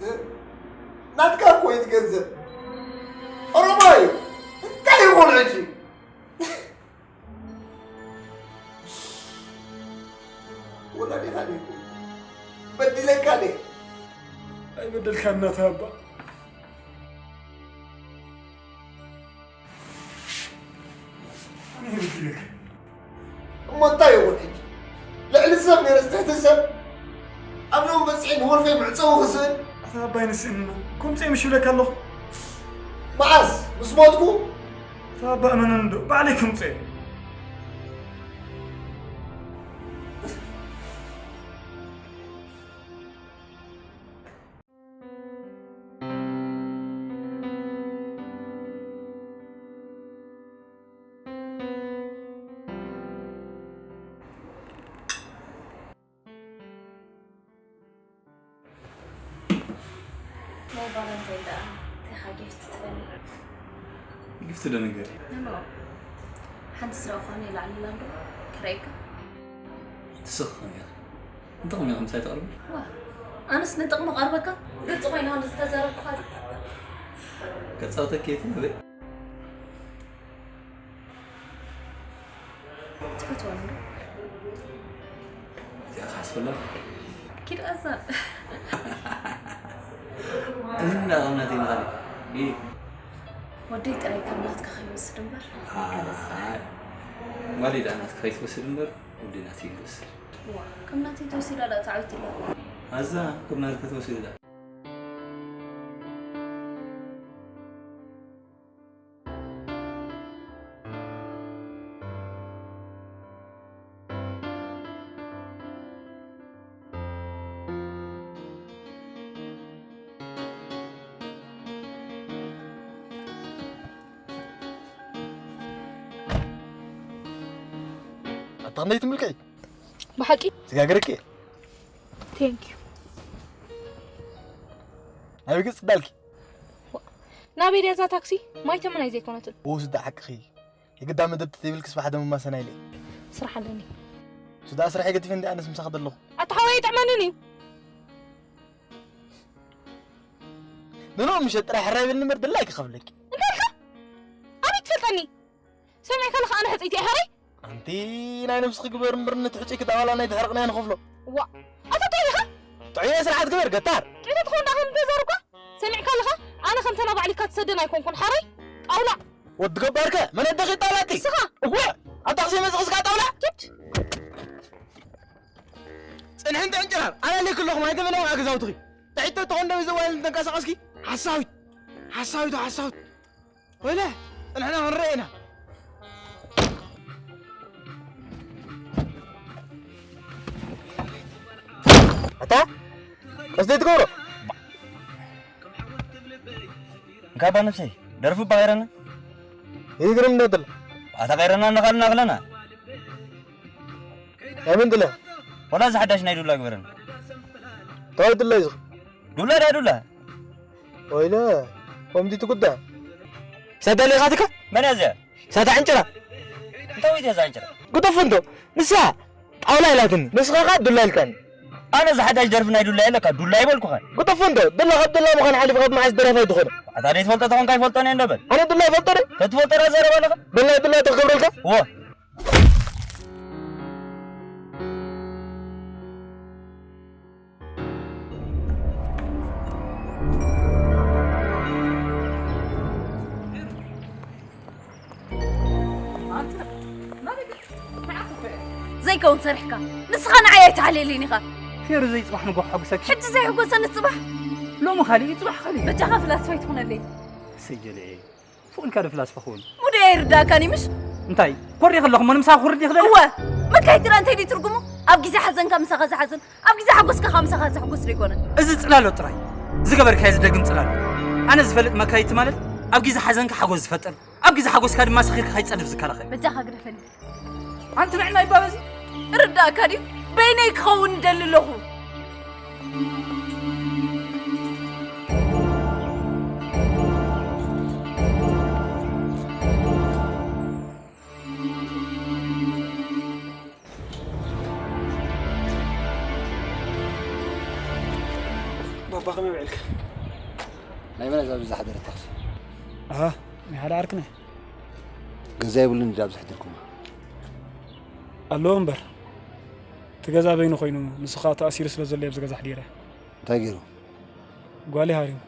እ? ናትካ እኮ እዩ እቲ ገንዘብ። ኦሮሞ እዩ። እንታይ ይኹን ሕጂ? ወላዲኻ ድዩ? በዲለካ ድየ? ኣይበደልካን ናታ ኣባ። ኣነ በዲለካ። እሞ እንታይ ይኹን ሕጂ? ልዕሊ ሰብ ነይረስ ትሕቲ ሰብ? ኣብ ሎም በጺሐ ንወልፈይ መዕጸዊ ክስእል? ኣታ ኣባይ ንስእንና። ከምጽእ ምሽ ይብለካ ኣለኹ። መዓስ? ምስ ሞትኩ? ኣታ ኣባ እመነኒ እንዶ፣ ባዕለይ ከምጽእ። ናይ ቫለንታይን ደኣ እንታይ ኢኻ ጊፍት ትደሊ? ጊፍት ዶ ነገር? ኖ፣ ሓንቲ ዝረእኹዋ ናይ ላዕሊ ኣላ እንዶ ክርእየካ? ትስኽኽን ኢኻ። እንታይ ከመይ ከምሳይ ተቕርቢ? ዋ፣ ኣነስ ንጥቕሚ ቀርበካ? ግልፂ ኮይና ከም ዝተዛረብኩኻ ድዩ? ከጻውተኪ እየ፣ ትምህሪ። ትፈትዋ እንዶ? እዚኣ ክሓስበላ? ኪድ ኣዛ። እንዳ እምነት ይንኻል። እ። ወደይ ጥራይ ከም ናትካ ከይወስድ እምበር። ኣይ። ጓለይ ደኣ ናትካ ከይትወስድ እምበር፣ ወደይ ናተይ ይወስድ። ዋ፣ ከም ናተይ ተወሲዳ ደኣ ተዓዊት ኣላ። ኣዛ፣ ከም ናትካ ተወሲዳ። ኣታ ክንደይ ትምልከይ? ብሓቂ? ስጋግርኪ? ቴንክ ዩ። ናበይ ገጽ ዳልኪ? ናበይ ድያ እዛ ታክሲ? ማይ ተመን ኣይዘይኮነትን። ወስዳ ሓቅኺ። የግዳ መደብ ተዘይብልክስ ብሓደ መማሰና ኢለ። ስራሕ ኣለኒ። ስዳ ስራሕ የገድፈ እንዲ ኣነስ ምሳኺ ዘለኹ። ኣታ ሓወይ ኣይጥዕመንን እዩ። ንኖ ምሸት ጥራይ ሕራይ በልኒ እምበር ድላይ ክኸፍለኪ። እንታይ ኢልካ? ኣበይ ትፈልጠኒ? ሰሚዕካ ኣለኻ ኣነ ሕጽይቲ እየ ሕራይ? ኣንቲ ናይ ነብስኺ ግበር እምበር ነቲ ሕጹይ ክዳባላ ናይ ድሕርቕና ንኸፍሎ። ዋ፣ ኣታ እንታይ ኢኻ? ጥዑይ ስርዓት ግበር ገታር። ጥዑይ ተትኸውን ደኣ ከም ተዛረብካ? ሰሚዕካ ኣለኻ? ኣነ ከምተን ኣብ ኣዕሊካ ትሰደን ኣይኮንኩን፣ ሓራይ? ጣውላ! ወዲ ገባርከ፣ መን ኣደኺ ጣውላቲ? ንስኻ! እወ! ኣብ ታክሲ መጽእ እስካ ጣውላ? ኪድ! ጽንሕን ጥዕን ጭራር፣ ኣነ ኣለኪ ኣለኹ፣ ማይ ተመልያ ኣብ ገዛውትኺ። ጥዒት ተኾን ደው ዘዋይል ተንቀሳቐስኪ? ሓሳዊት! ሓሳዊት፣ ሓሳዊት! ወይለ፣ ንሕና ክንረአ ኢና። ኣታ፣ ቀስ ዘይትገብሮ። እንካባ ነብሰይ፣ ደርፊ እባ ቀይረና። ይግርም እንዳትል። ኣታ ቀይረና እናኻልና ክለና። ኣይ ምን ትለ? ወላ እዚ ሓዳሽ ናይ ዱላ ግበረና። እንታይ ዱላ እዩ? ዱላ ዳ ዱላ። ወይለ፣ ከምዚ ትጉዳ። ሳታ ሌኻትካ? መን እያ እዚኣ? ሳታ ዕንጭራ። እንታይ ወይት እያ እዛ ዕንጭራ? ጉጠፎ እንዶ፣ ንሳ ጣውላ ኢላትኒ፣ ንስኻ ኸኣ ዱላ ኢልካኒ። ኣነ እዛ ሓዳሽ ደርፊ ናይ ዱላ የለካ፣ ዱላ ኣይበልኩኻን። ጉጠፎ እንዶ፣ ዱላ ካብ ዱላ ምዃን ሓሊፉ ካብ መዓስ ደራፋይ ትኾነ? ኣታ ደይ ትፈልጦ ተኾንካ ኣይፈልጦን እየ እንዶ በል። ኣነ ዱላ ይፈልጦ ዶ? ተትፈልጦ ዳ ዘረባ ኣለኻ? በላይ ዱላ ተኽገብረልካ? እዎ። ይከውን ሰሪሕካ። ንስኻ ንዓይ ኣይትሓልየልን ኢኻ። ፌሩ ዘይጽባሕ ንጎ ሓጉሰኪ። ሕጂ ዘይሕጎሰኒ ጽባሕ። ሎሚ ካልእ እዩ፣ ጽባሕ ካልእ እዩ። በጃኻ ፍላስፋ ኣይትኹነለይ። ሰጀለ። ፉእልካ ዶ ፍላስፋ ክውን? ሙደ ኣይርዳእካን እዩ ምሽ? እንታይ? ኮሪኽ ኣለኹ፣ እሞ ንምሳኻ ክውርድ ይኽእል? እወ። መካይትራ እንታይ ድዩ ትርጉሙ? ኣብ ግዜ ሓዘንካ ምሳኻ ዝሓዝን፣ ኣብ ግዜ ሓጎስካ ከኣ ምሳኻ ዘሕጉስ ዶ ይኮነ? እዚ ጽላሎት ጥራይ። ዝገበርካዮ ዝደግም ጽላሎት። ኣነ ዝፈልጥ መካይቲ ማለት ኣብ ግዜ ሓዘንካ ሓጎስ ዝፈጥር፣ ኣብ ግዜ ሓጎስካ ድማ ሰኺርካ ከይትጸድፍ ዝከላኸል። በጃኻ ግደፈኒ። ኣንቲ ንዕና ይባበዚ። ርዳእካ ድዩ? በይነይ ክኸውን እደሊ ኣለኹ። ባባ ከመይ ውዒልካ? ናይ መን እዛ ኣብዚ ዝሓደረት ታክሲ? ኣሃ፣ ናይ ሓደ ዓርክና። ገዛ የብሉን እንዲ ኣብዚ ሕድርኩማ? ኣለዎ እምበር። እቲ ገዛ በይኑ ኮይኑ፣ ንሱ ኸኣ ተኣሲሩ ስለ ዘሎ እየ ኣብዚ ገዛ ኣሕዲረ። እንታይ ገይሩ? ጓለይ ሃሪሙ።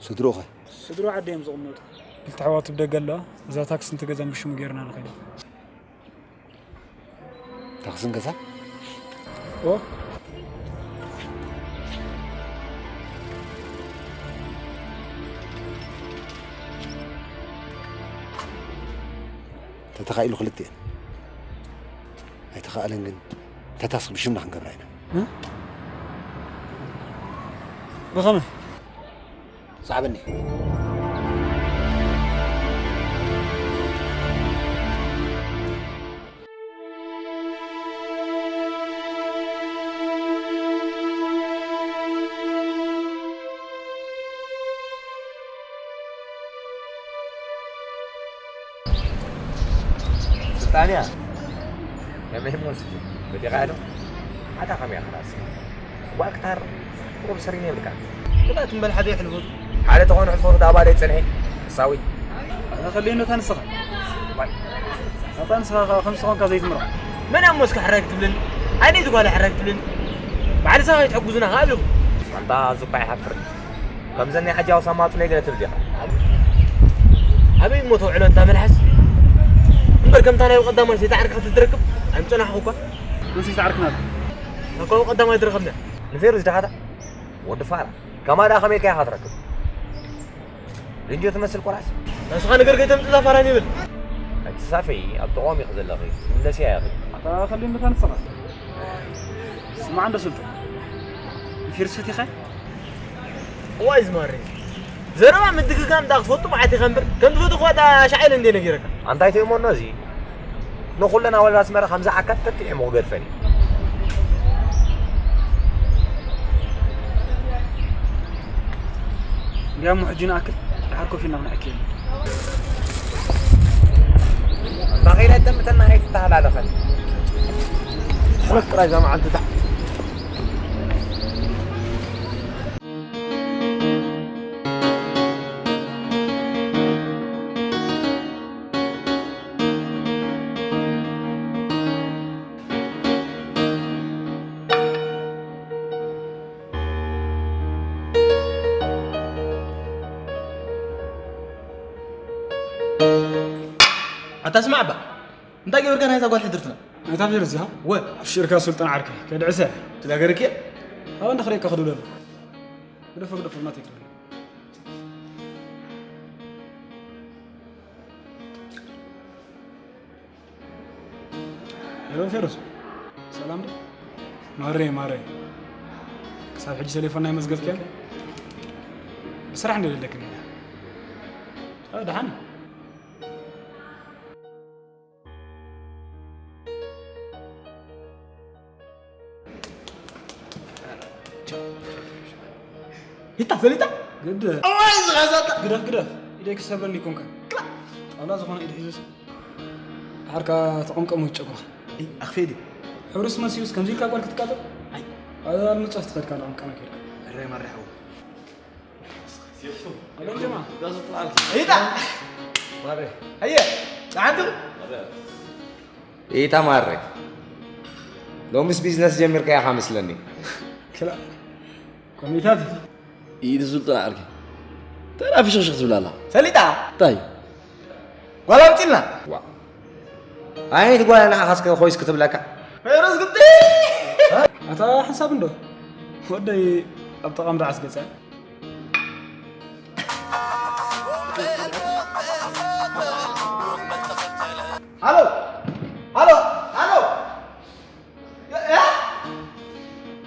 ስድርኡ ኸ? ስድርኡ ዓዲ እዮም ዝቕመጡ። ክልተ ኣሕዋቱ ብደገ ኣለዋ። እዛ ታክስን እቲ ገዛን ብሽሙ ገይርና ንኸይድ። ታክስን ገዛን? ኦ። ተተኻኢሉ ክልቲኤን። ኣይተኻእለን ግን፣ እታ ታክሲ ብሽምና ክንገብራ ኢና። እ? ብኸመይ? ሰዓበኒ። ስልጣንያ፣ ከመይ እሞ ስጂ? በዲኻ ዶ? ሓታ ከመይ ኢኻ ራእሲ? ጓል ክታር ቁሩብ ሰሪን የብልካ። ክልኣት እምበል ሓደ ይሕልፉ። ሓደ ተኾኑ ሕልፎ ዳባ ደይ ጽንሒ። ሳዊ። ኣታ ከልየኖ እታ ንስኻ። ዋይ። ኣታ ንስኻ ከ-፣ ከም ዝኾንካ ዘይትምሮ። መን እሞ እስከ ሕራይ ክትብለኒ? ኣይ ነይቲ ጓል ሕራይ ክትብለኒ? ባዕልኻ ከይትሕጉዝና ከኣ ኣለኹ። ኣንታ እዚ እኳ ይሓፍር። ከምዘን ናይ ዓጃው ሳማጡ ለይ ገለ ትብል ዲኻ? ኣበይ እሞ ተውዕሎ እንታ መልሓስ? እምበር ከምታ ናይ ቀዳማይ ሰይጣ ዓርካ ክትረክብ ኣይምጸናሕኹ እኳ። መን ሰይጣ ዓርክና? እኮ ቀዳማይ ትረኸብና። ንፌሩዝ ዲኻ እታ? ወዲ ፋራ። ከማ ደኣ ከመይ ከይኻ ትረክብ? ልንጆ ትመስል ቆራስ። ናስኻ ነገር ከይተምጽእ እዛ ፋራ ይብል። ኣይትሳፈይ፣ ኣብ ጥቕኦም ኢኺ ዘለኺ። ትምለስያ ኢኺ። ኣታ ከልየኒ እታ ንስኻ። ስማዕ እንዶ ስልጡ። ንፌሩዝ ፈቲኻ? እዋይ ዝማሬ። ዘረባ ምድግጋም ደኣ ክፈቱ መዓት ኢኻ እምበር፣ ከም ዝፈትኹዋ ደኣ ሻዕ ኢለ እንድየ ነጊረካ። ኣንታይ ትእመኖ እዚ? ንኹለን ኣዋልድ ኣስመራ ከምዚ ዓካት ተቲሒሙ ክገድፈን እዩ። እንዲያሞ ሕጂ ንኣክል ድሓር ኮፍ ኢልና ክንዕኪ። ኣንታ ኸይዳ ደምተና ኣይትተሃላለኸን። ትሕለፍ ጥራይ እዛ መዓልቲ እታ። ኣታ ስማዕ እባ፣ እንታይ ገበርካ ናይዛ ጓል ሕድርትና? ናይታ ፌር እዚኣ? ወ- ኣብሽርካ ሱልጣን ዓርከይ፣ ከድዕሰ። ትጋገርክ እየ? ኣበ እንዳ ክርእየካ ክድውል ኣለኹ። ግደፎ፣ ግደፎ፣ እናተይ ግደፎ። ሄሎ ፌሮዝ፣ ሰላም ዶ? ማረይ፣ ማረይ። ክሳብ ሕጂ ቴሌፎን ናይ መዝገብክያ? ብስራሕ እንደ ደለክን ኢለ። ኣይ፣ ደሓን። ይታ ፈሊጣ? ግድ። ኣዋይ፣ ዝኸዛታ። ግደፍ፣ ግደፍ። ኢደይ ክሰብረኒ ይኮንካ። ክላ። ጣውላ ዝኾነ ኢድ ሒዙስ። ድሓርካ ተቐምቀሙ ይጨጉኻ። እይ፣ ኣኽፌ ድዩ? ሕሩስ መሲዩስ ከምዚ ኢልካ ጓል ክትቃጠል? ኣይ። ኣልምጾ ትኸድካ ንቐምቀማ ኬድካ። እረ ማርያም። ኣሎም ጀማ። ይታ። ማረ። ኣየ፣ ደሓን ዲኹም? ይታ ማረ። ሎምስ ቢዝነስ ጀሚርካ ኢኻ መስለኒ። ክላ-፣ ኮሚታት። ኢድ ሱልጣን ዓርኪ። ተራ ፍሽኽሽኽ ትብል ኣላ። ሰሊጣ። እንታይ? ጓል ኣምጺልና። ዋ። ኣይት ጓል ንዓኻስ ኮይስ ክትብለካ። ፌሩዝ ግዲ! ኣታ ሓንሳብ እንዶ ወደይ ኣብ ጠቓም ደዓስ ገጸ። ኣሎ! ኣሎ! ኣሎ!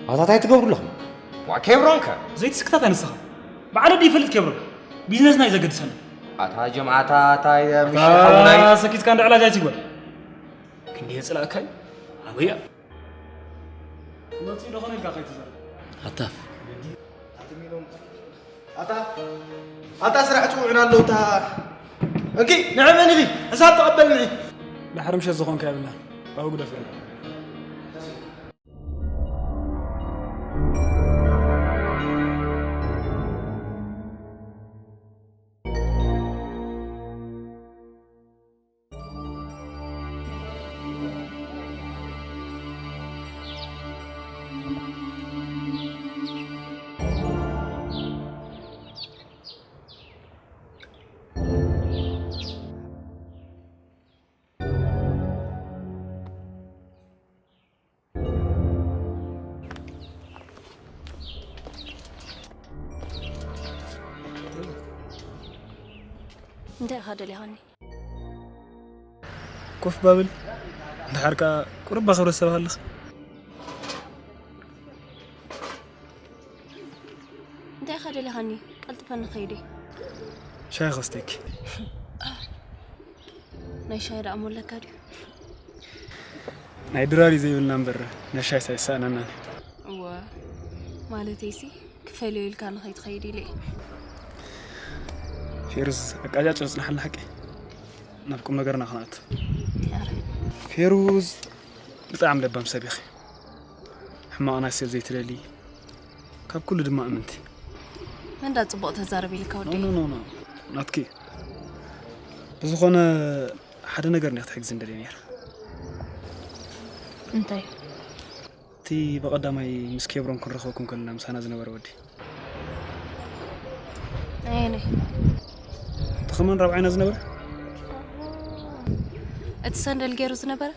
ኣታ እንታይ ትገብሩ ኣለኹም? ዋ ኬብሮን ከ? ዘይትስክታት ኣንስኻ። ብዓለ ድዩ ይፈልጥ ኬብሮን? ቢዝነስና እዩ ዘገድሰና። ኣታ ጀምዓታ፣ ኣታ ምሽ ሓውናይ። ሰኪትካ እንደ ዕላጅ ኣይትግበር። ክንዲ የጽላእካይ? ኣበያ? መጽኡ ዶ ኾነ ኢልካ ከይትዛረብ? ኣታ ኣታ ኣታ ስራሕ ጽውዕና ኣለዉ። እታ እንኪ ንዕመን ኢኺ ሕሳብ ተቐበልኒ። ድሓር ምሸት ዝኾንካ የብልና። ኣብኡ ግደፈና። እንታይ ኢኻ ደሊኻኒ? ኮፍ ባብል። እንድሓር ከኣ ቁሩብ ኣኽብረት ሰብ ኣለኽ። እንታይ ኢኻ ደሊኻኒ? ቀልጥፈኒ ኸይደ። ሻሂ ኸስተኪ። ናይ ሻሂ ደኣ እሞ ኣለካ ድዩ? ናይ ድራር እዩ ዘይብልና እምበር፣ ናይ ሻሂ ሳይሳእነናን። እወ፣ ማለተይሲ፣ ክፈልዮ ኢልካ ንኸይትኸይድ ኢለ እየ። ፌሩዝ፣ ኣቃጫጭ ጽንሓልና ሓቂ። ናብ ቁም ነገርና ክንኣቱ። ያረ። ፌሩዝ፣ ብጣዕሚ ለባም ሰብ ኢኺ። ሕማቕ ናይ ሰብ ዘይትደሊ፣ ካብ ኩሉ ድማ እምንቲ። እንዳ ጽቡቕ ተዛረብ ኢልካ ኖ፣ ወደይ። ኖ፣ ኖ፣ ኖ። ናትኪ። ብዝኾነ ሓደ ነገር እንዲያ ክትሕግዝኒ ደልየ ነይረ። እንታይ? እቲ ብቐዳማይ ምስ ኬብሮን ክንረኽበኩም ከለና ምሳና ዝነበረ ወዲ። ኣየናይ? እቲ ከማን ራብዓይና ዝነበረ? እቲ ሰንደል ገይሩ ዝነበረ?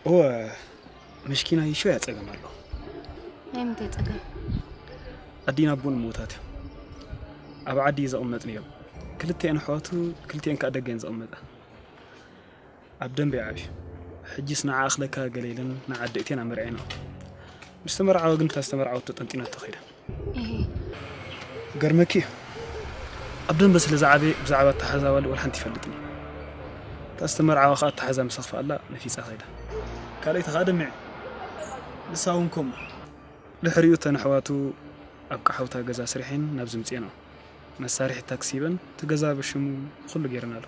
እወ፣ መሽኪና ይሾ እያ ጸገም ኣሎ። ናይ ምንታይ ጸገም? ኣዲን ኣቦን ምዉታት እዮም። ኣብ ዓዲ እዩ ዘቐመጥንዮም። ክልቲኤን ኣሕዋቱ፣ ክልቲኤን ከኣ ደገ እየን ዘቐመጣ። ኣብ ደንበ ይዓብዩ። ሕጂስ ንዓ ኣኽለካ ገለ ኢለን ንዓ ኣደእቴን ኣመርዒኖ። ምስ ተመርዓወ ግን እታ ዝተመርዓወቶ ጠንጢናቶ ከይዳ። እሂ። ገርመኪ እዩ። ኣብ ደንበ ስለ ዝዓበየ ብዛዕባ ኣተሓዛባሉ ወላ ሓንቲ ይፈልጥን እዩ። እታ ዝተመርዓወ ኸኣ ኣተሓዛ ምስ ኣኽፍኣላ ነፊጻ ከይዳ። ካልኣይቲ ኸኣ ደሚዐ። ንሳ እውን ከምኡ። ድሕሪኡ እተን ኣሕዋቱ ኣብ ቀሓውታ ገዛ ስሪሐን ናብዚ ምጽኤን። መሳርሒ ታክሲ ሂበን እቲ ገዛ ብሽሙ ኩሉ ገይረናሉ።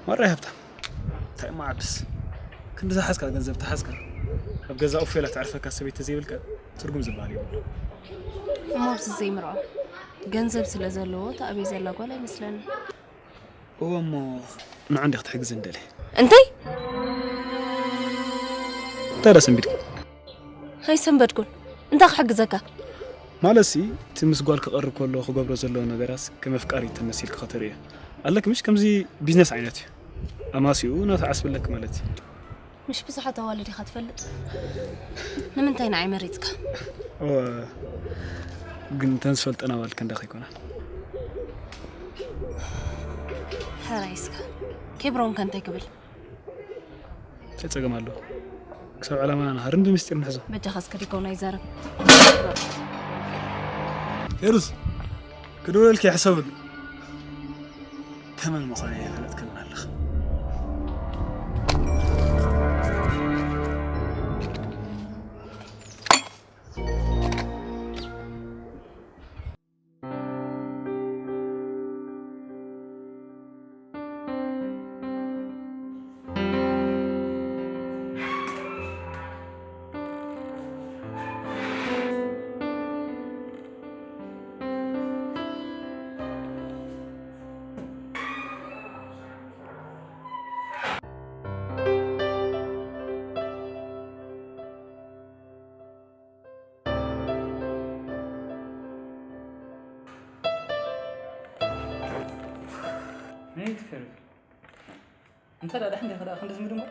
ማራ ሃብታም። እንታይ እሞ ዓብስ። ክንዲ ዝሓዝካ ገንዘብ ተሓዝካ። ኣብ ገዛ ኡፍ ኢላ ተዕርፈካ ሰበይቲ ዘይብልካ ትርጉም ዝበሃል የብሉ። እሞ ኣብዚ ዘይምርዖ ገንዘብ ስለ ዘለዎ እታ ኣበይ ዘላ ጓል ኣይመስለኒ። እወ እሞ ንዓ እንዲያ ክትሕግዝ እንደለ። እንታይ? እንታይ ደኣ ሰንቢድካ? ኣይሰንበድኩን። እንታይ ክሕግዘካ? ማለትሲ፣ እቲ ምስ ጓል ክቐርብ ከሎ ክገብሮ ዘለዎ ነገራት ከም ኣፍቃሪ ተመሲልካ ከተርእዮ ኣለኪ፣ ምሽ ከምዚ ቢዝነስ ዓይነት እዩ። ኣማሲኡ ናቱ ዓስቢ ኣለኪ ማለት እዩ። ምሽ ብዙሓት ኣዋልድ ኢኻ ትፈልጥ? ንምንታይ ንዓይ መሪጽካ? እወ፣ ግን እተን ዝፈልጠን ኣዋልድ ክንደኺ ይኮና። ሕራይ እስከ። ኬብሮን ከ እንታይ ክብል? እንታይ ጸገም ኣለዎ? ክሳብ ዕላማና ንሃርን ብምስጢር ንሕዞ። በጃኻ እስከ ዲኮን ኣይዛረብ። ፌሩዝ፣ ክድውለልኪ ሕሰብሉ። ተመን ምዃነይ የፈለጥክልና ኣለኻ። እንታይ ደኣ ደሓን ዲኻ ደኣ ክንዲ ዝምድሞ?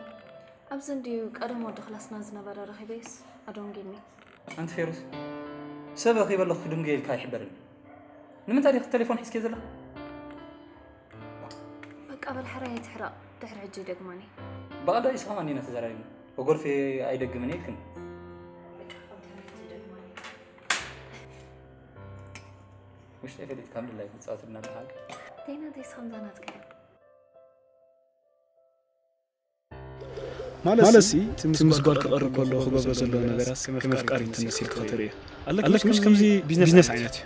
ኣብዚ እንድዩ ቀደም ወዲ ክላስና ዝነበረ ረኺበይስ ኣደንጊኒ። ኣንቲ ፌሩዝ፣ ሰብ ረኺበ ኣለኹ ክድንጉየ ኢልካ ኣይሕበርን። ንምንታይ ዲኺ ቴሌፎን ሒዝኪ ዘለኺ? በቃ በል ሕራይ ኣይትሕረቕ፣ ድሕሪ ሕጂ ይደግመኒ። ብቐዳይ ስኻ ማን ኢና ተዘራሪብና? ወጎርፌ ኣይደግምን ኢልክን። በቃ ኣብ ድሕሪ ሕጂ ይደግመኒ። ውሽጠይ ፈሊጥካ ምድላይ ክትጻወትልና ኣለኻ። ደይና ደይስ ከምዛ ናትካ እዩ። ማለት ሲ፣ እቲ ምስ ጓል ክቐርብ ከሎ ክገብሮ ዘለዎ ነገራት ከም ኣፍቃሪ ትንስ ኢልካ ክትርእዮ ኣለካ። ምሽ ከምዚ ቢዝነስ ዓይነት እዩ።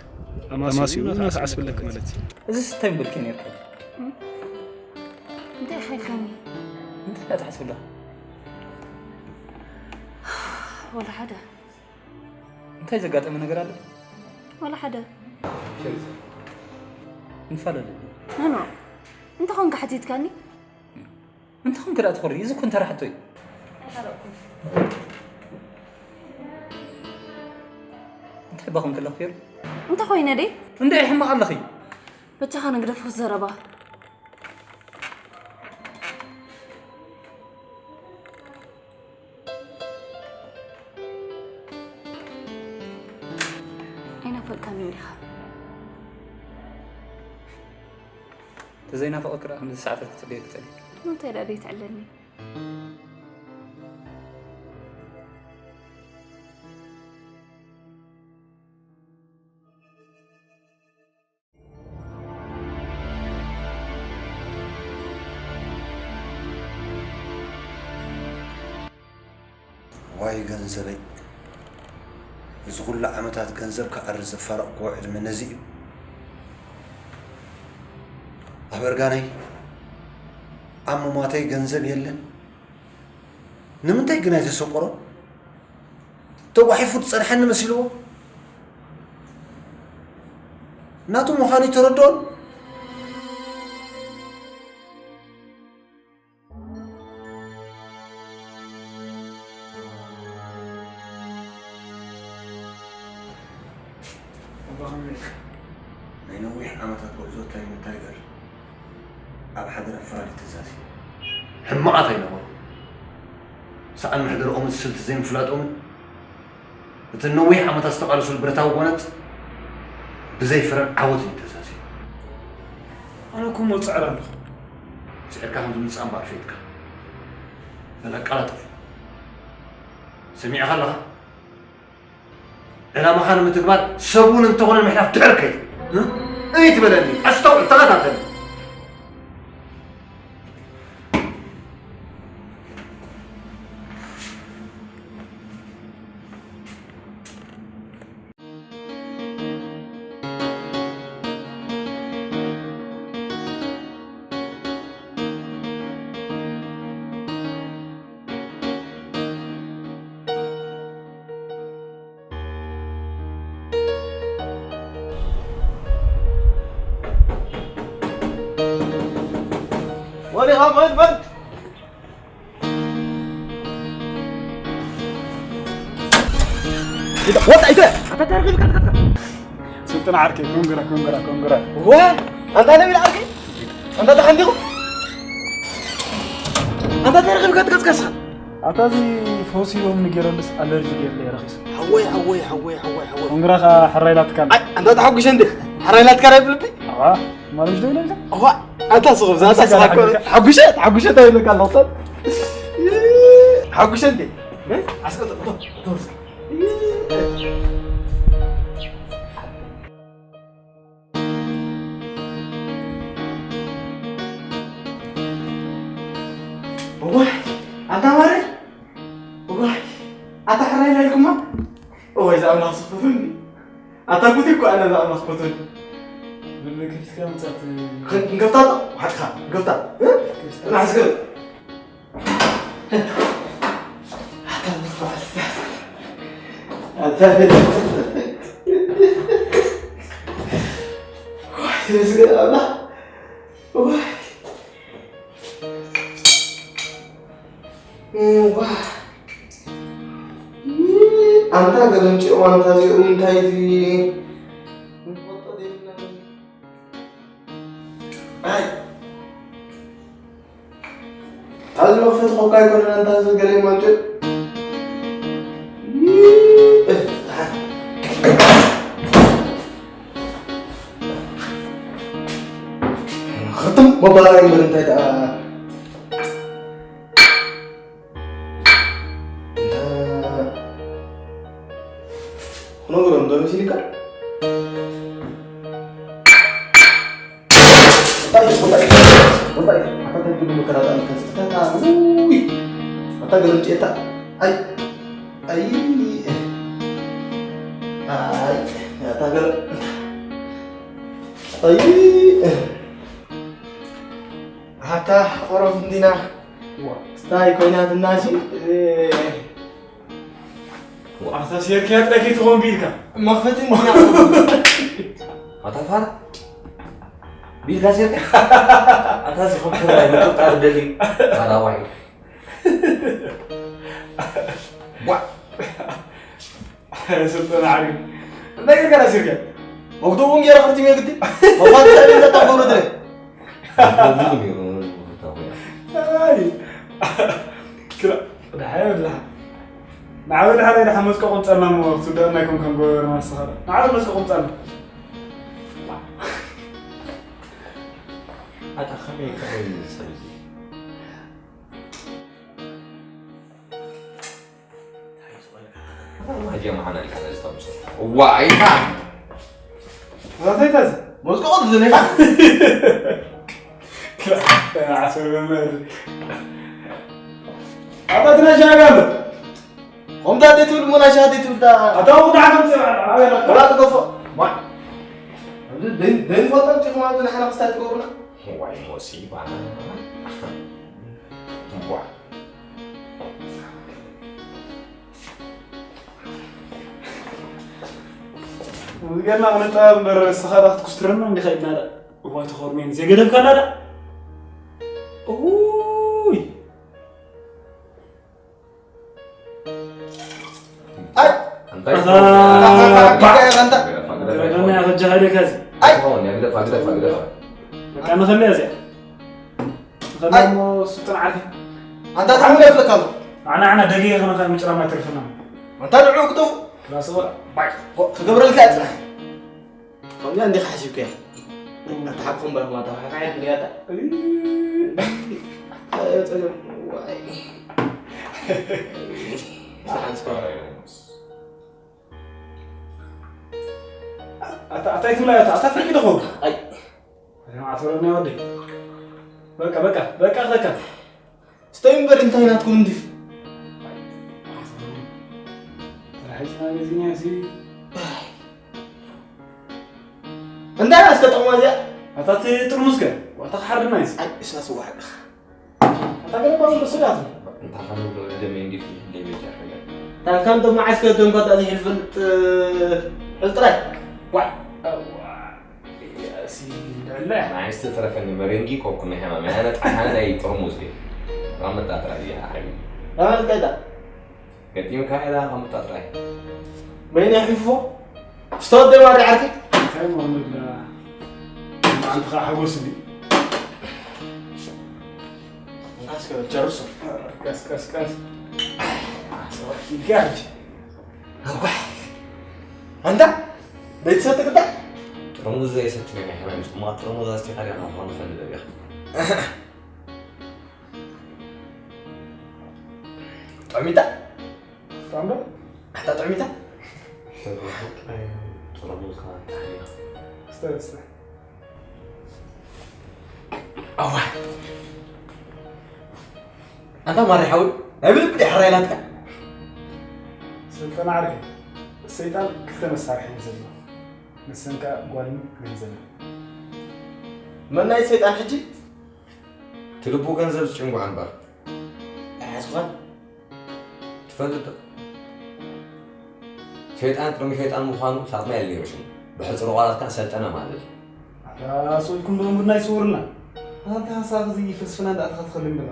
ኣማሲኡ ናስዓስብለክ ማለት እዩ። እዚ ስታይ ምብልኪ ነርካ። እንታይ ሓይልካኒ? እንታይ ትሓስብላ? ወላ ሓደ። እንታይ ዘጋጠመ ነገር ኣሎ? ወላ ሓደ። ሸሪዝ፣ ንፈላለ። ኖ፣ ኖ። እንተኾንካ ሓቲትካኒ? እንተኾንካ ደኣ ትኾሪ፣ እዚ እኮ እንተራ ሕቶ እዩ። እንታይ ባኹም ከለኹ ፌሩ? እንተ ኮይነ ደይ? እንታይ ሕማቕ ኣለኺ? በጃኻ ንግደፎ ዘረባ። ኣይናፈቅካኒ እንዲኻ? ተዘይናፈቐኪ ደኣ ከምዚ ሰዓታት ክትጽበዮ ትኽእሊ? ንምንታይ ደኣ ደይትዕለኒ? ዋይ ገንዘበይ፣ እዚ ኩሉ ዓመታት ገንዘብ ክኣሪ ዘፋረቕክዎ ዕድመ ነዚ እዩ። ኣብ እርጋነይ፣ ኣብ ምሟተይ ገንዘብ የለን። ንምንታይ ግን ኣይተሰቆሮን? ተጓሒፉ ዝጸንሐኒ መሲልዎ። ናቱ ምዃኑ ይተረድኦን። ኣባ ከመይ ኢልካ? ናይ ነዊሕ ዓመታት ጉዕዞ እንታይ ምንታይ ገር ኣብ ሓደራ ፈራዲ ተዛዝዩ። ሕማቓት ኣይነበሩ። ሰኣን መሕደርኦምን ስልቲ ዘይምፍላጦምን እቲ ነዊሕ ዓመታት ዝተቓለሱሉ ብረታዊ ጎነጽ ብዘይ ፍረን ዓወትን እዩ ተዛዝዩ። ኣነ እኮ እሞ ጽዕር ኣለኹ። ጽዕርካ ከም ዝምጻእ እምበኣር ፈይጥካ። በል ኣቀላጥፍ። ሰሚዕኻ ኣለኻ? ዕላማኻ ንምትግባር ሰብ እውን እንተኾነ ንምሕላፍ ድሕር ከይትብል። እ? እይ ትበለኒ። ኣስተውዕል፣ ተኸታተል። ወሊኻ በል በል። ወጣ ኢተ። ኣታ ታሪኽ ኢልካ ትከፍታ። ስልጥና ዓርከይ፣ ኮንግራ፣ ኮንግራ፣ ኮንግራ። ዋ፣ ኣንታ ነቢል ዓርከይ። ኣንታ ደሓን ዲኹም? ኣንታ ታሪኽ ኢልካ ትከፍታ። ኣታ እዚ ፈውሲ ሎሚ ንገረሉስ ኣለርጂ ገይርለ ረኺሱ። ሓወይ፣ ሓወይ፣ ሓወይ፣ ሓወይ፣ ሓወይ። ኮንግራ ኸ ሕራይ ላትካን። ኣይ፣ ኣንታ ተሓጉሸ እንዴ? ሕራይ ላትካን ኣይብልብኝ? ኣዋ፣ ማለሽ ደው ኢለ። ኣዋ፣ ኣታ ስኹም፣ ኣታ ስኻ እኮ። ሓጉሸ፣ ሓጉሸ ተባሂለካ ኣለኹ ሰብ። ሓጉሸ እንዴ? ኣስቀጥ፣ እቶ፣ እቶ፣ እስኪ። እዋይ፣ ኣታ ማረ፣ እዋይ፣ ኣታ ሕራይ ኢላልኩማ። እዋይ፣ እዛ ኣምላኽ ስኽፈተኒ። ኣታ ጉድ እኮ ኣነ እዛ ኣምላኽ ስኽፈተኒ። ብልክፍትካ ምጻት። ክንከፍታ ዶ? ሓቅኻ፣ ክንከፍታ። እ? ክፍታ። ጥራሕ እስከ። ኣንታ ገለምጭ ዋንታ እዚኦም እንታይ እዚ ንፈልጦ ዘይብልና። ኣይ። መኽፈቲ ኮካ ኣይኮነን፣ ኣንታ እዚ ገለ ይማንቱ። ክርትም መባል እምበር እንታይ ደኣ? እንተ-፣ ክነግሮም ዶ መሲልካ? ወጣ፣ ወጣ፣ ወጣ። ኣታ እንታይ ትብሉ መከራ ጣል ከዚ? ኣታ፣ ውይ። ኣታ ገለምጭ የታ። ኣይ፣ ኣይ፣ ኣይ፣ ኣታ ገለ-፣ ኣይ። ኣታ ቆሮፍ እንዲና። ዋ። ስታይ ኮይናትና ሲ-፣ እ፣ ኣታ ሴርክያ ጥራይ ከይትኾን ቢልካ። መኽፈቲ እንዲና። ኣታ ፋራ ቢልካ ሴርካ። ኣታ ዝኸብር ናይ ምቁጣር ደሊ ፋራዋይ። ዋ። ስልጠና ዓሪ። እንታይ ጌርካ ዳ ሴርክያ? መጉዶ እውን ጌረ ከርቲም የግዲ። መፋት ሰሪ እንዳታጎሎ ድረ። ኣይ። ክላ-፣ ደሓ የብላ። ንዓበ ደሓ ናይ ደሓ መስቀ ቁምጸልና እሞ፣ ክትውዳእና ኣይኮንካን ጎበርና ንስኻ። ንዓበ መስቀ ቁምጸልና። ኣታ ከመይ፣ ከመይ እዩ ሰብ እዚ? እንታይ ዝኾነ? ኣታ ጀማዓና ኢልካ ነዚ ተምጽኦ። እዋ፣ ኣይታ። ኣታ እንታይ ታዝ? መስቀ ቁምጸልና ኢኻ? ዓሰብ መምህር። ኣታ ትነሻ ጋር። ከምታ ደይ ትብል ሞናሻ ደይ ትብል ዳ። ኣታ ወዳ ዓለም ጽባ፣ ዓለም። ወላ ትገፎ። ማ-፣ ደይ-፣ ደይ ንፈልጦም ጭኹም ኣብዚ ንሕና ክስታይ ትገብሩና። ዋይ ሞሲባ። ዋ። ዝገርማ ክንጠበብ እምበር፣ ንስኻ ዳ ክትኩስትረና እንዲኻ ኢልና ዳ። እዋይ ተኾርሜን፣ ዘይገደፍካና ዳ። ኡይ። ኣይ! እንታይ ኣታ ትኸውን? ባዕ! ኣታ! ግደፋ፣ ግደፋ፣ ግደፋ። ገረጋና ያፈጃ ሃይለ ካዚ። ኣይ! ትኸውን፣ ያ ግደፋ፣ ግደፋ፣ ግደፋ። በቃ ንኸልያ እዚኣ። ንኸልያ ኣይ! እሞ ስልጠና ዓርኪ። ኣንታ ትዓምል ይፍለካ ኣሎ። ኣና፣ ኣና፣ ደገ ይኸነኻ ምጭራም ኣይተርፍና። ኣንታ ንዑ ግደፉ። ክላስ ወላ። ባይ። ክገብረልካ እያ ጽናሕ። ከምዚኣ እንዲኻ ሓሲብካያ? ኣታ ሓቅኹም በልኩም፣ ኣታ ሓቃ ድልያታ። እይ። ኣይ፣ ጸገም። ዋይ። ሰሓን እስከ። ኣታ፣ ኣታ ኣይትብላ፣ ኣታ፣ ኣታ ፍርቂ ዶ ኾንካ? ኣይ። ኣታ ማዕት በለኒ ወደይ። በቃ፣ በቃ፣ በቃ፣ በቃ። ስተዩ እምበር እንታይ ናትኩም እንዲፍ? ተላሒስና ነዚኛ ሲ። እንታይ ናስከ ጥቕማ እዚኣ? ኣታ እቲ ጥርሙዝ ከ? ዋታ ክሓርድና ይስ። ኣይ፣ እሳስ ዋሕድኻ። ኣታ ገለ ባሉ ደስ ኢላትኒ። እንታይ ኻኑ ደመ እንዲፍ ይሕለይ ቤት ያሕለይ። ታካን ዶ መዓስከ ደም ባታ ዝሕልፍልጥ ሕልጥራይ? ዋይ። ኣዋ። እሲ እንዳለ። ንዓይ ዝተረፈኒ መሬንጊ ኮኩ ናይ ሕማም። ኣነ ጣሓነ ናይ ጥርሙዝ እየ። ራመጣ ጥራይ እያ ሓቢቢ። ራመጣ እንታይ ዳ? ገጢምካ ኢላ ራመጣ ጥራይ። በይነ ሕልፎ? ስቶት ደማ ርዓቲ? እንታይ ማለት ዳ? ኣንተ ኸዓ ሓጎስ እንዲ? ኣስከ ጨርሶ። ቀስ፣ ቀስ፣ ቀስ። ሰዋት ይጋጅ። ኣጓ። ኣንታ? ዘይትሰቲ ቅጣ? ጥርሙዝ ዘይሰቲ ናይ ሕማም ጥሙቓት ጥርሙዝ ኣስቲኻ ዲኻ? ንኾኑ ፈንድ ደቢኻ። ጥዕሚታ? ጥዕም ዶ? ኣታ ጥዕሚታ? ጥርሙዝ ኸዓ እንታይ? እስተ፣ እስተ። ኣዋ። ኣንታ ማሪ ሓወይ፣ ናይ ብልቢ ዲያ ሕራይ ናትካ? ስልጠና ዓርከይ፣ ሰይጣን ክልተ መሳርሒ እዩ ዘለዎ። ንሰን ከኣ ጓልን ገንዘብን። መን ናይ ሰይጣን ሕጂ? እቲ ልቡ ገንዘብ ዝጭንጉ ኣንባር። ኣይሓዝኳን። ትፈልጥ ዶ? ሸይጣን ቅድሚ ሸይጣን ምዃኑ ሳጥናኤል ነይሩ ሽሙ። ብሕጽር ቃላት ከኣ ሰልጠነ ማለት እዩ። ኣታ ስቕ ኢልኩም ዶ እምብና ይስውርልና? ኣንታ ሳብ እዚ ፍልስፍና እንዳኣተኻ ትኸልም ድማ።